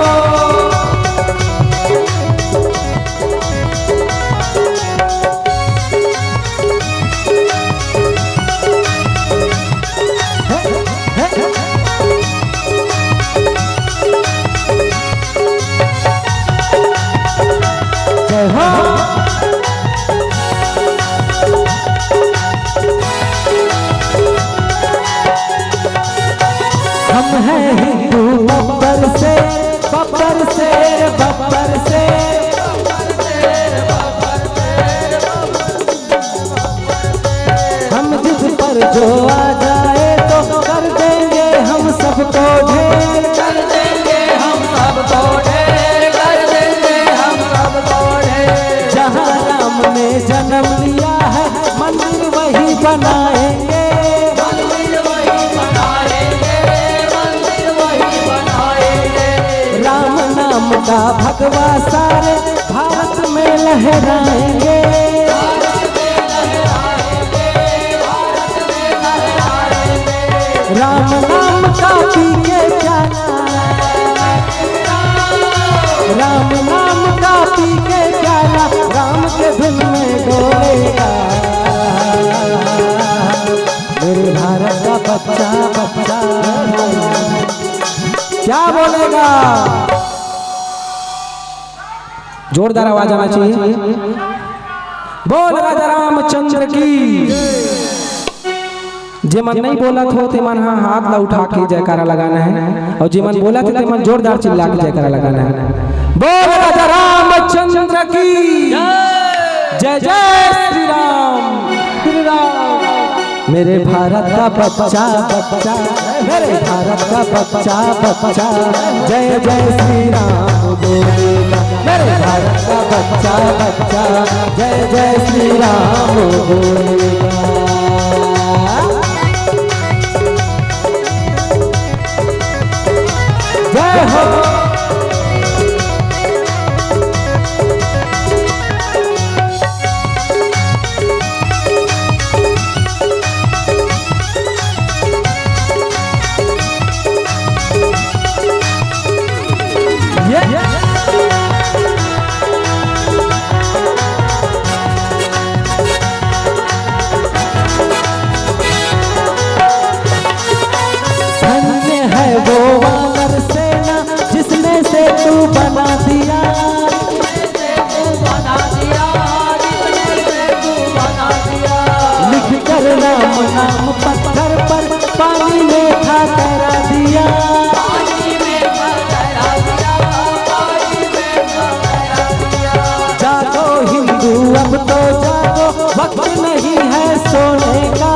जय हो। हम हैं हिंदू बब्बर से, बब्बर से, बब्बर से। हम जिद पर जो आ जाए तो कर देंगे हम सबको ढेर। कर देंगे हम सबको ढेर, कर देंगे हम सबको ढेर। जहाँ राम ने जन्म लिया है, मंदिर वही बनाएंगे। मंदिर वही बनाएंगे, मंदिर वही बनाएंगे। राम नाम का भगवा सारे भारत में लहराएंगे। राम नाम का पी के प्याला, राम नाम का पी के प्याला, राम के धुन में डोलेगा। मेरे भारत का बच्चा, बच्चा क्या बोलेगा? जोरदार आवाज आना चाहिए। बोल राजा रामचंद्र की। जेमन नहीं बोलत हो, तेमन हा हाथ ला उठा के जयकारा लगाना है, और जेमन बोलत हे, तेमन जोरदार चिल्ला के जयकारा लगाना है। बोल राजा रामचंद्र की। जय जय श्री राम। श्री राम। मेरे भारत का बच्चा, बच्चा, मेरे भारत का बच्चा, बच्चा, जय जय श्री राम बोलेगा। मेरे भारत का बच्चा, बच्चा, जय जय श्री राम बोलेगा। जय हो। धन्य है वो वानर सेना जिसने सेतु बना दिया। लिख कर राम नाम पत्थर पर पानी में था तैरा दिया। जागो हिंदू, अब तो जागो, वक्त नहीं है सोने का।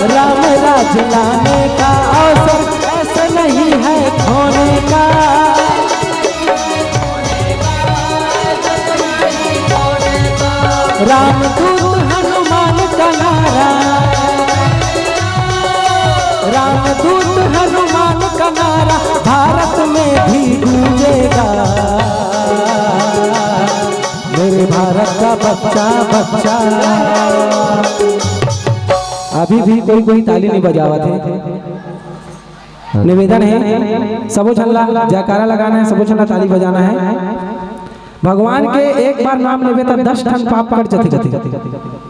राम राज लाने का अवसर ऐसे नहीं है खोने का। रामदूत हनुमान का नारा, रामदूत हनुमान का नारा भारत में भी गूंजेगा। मेरे भारत का बच्चा, बच्चा। अभी भी कोई कोई ताली नहीं बजावत हे। निवेदन हे, सबो झन ला जयकारा लगाना हे, सबो झन ला ताली बजाना हे। भगवान के एक बार नाम लेबे त दस ठन पाप कट जथे।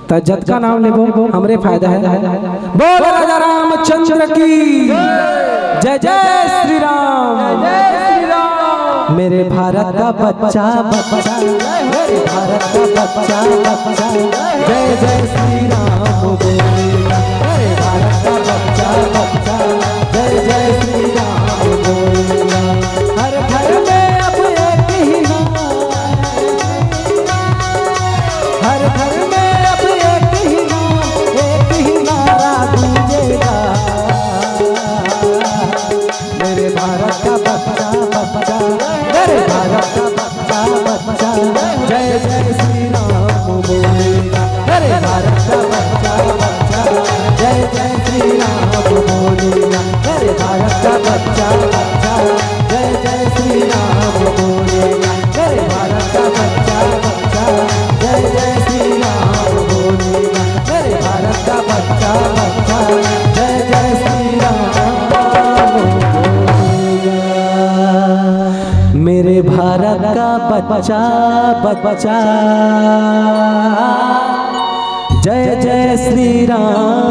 त जतका नाम लेबो, हमरे फायदा हे। बोल राजा रामचंद्र की जय, जय श्री राम। मेरे भारत का बच्चा, बच्चा, मेरे भारत का बच्चा, बच्चा, जय जय श्री राम बोलेगा। मेरे भारत का बच्चा, बच्चा, जय जय श्री राम बोलेगा। हर घर में अब एक ही नाम, हर घर में अब एक ही नाम, एक ही नारा गूंजेगा। मेरे भारत का बच्चा, बच्चा, मेरे भारत का बच्चा, बच्चा, जय जय श्री राम बच्चा, बच्चा। जय जय श्री राम।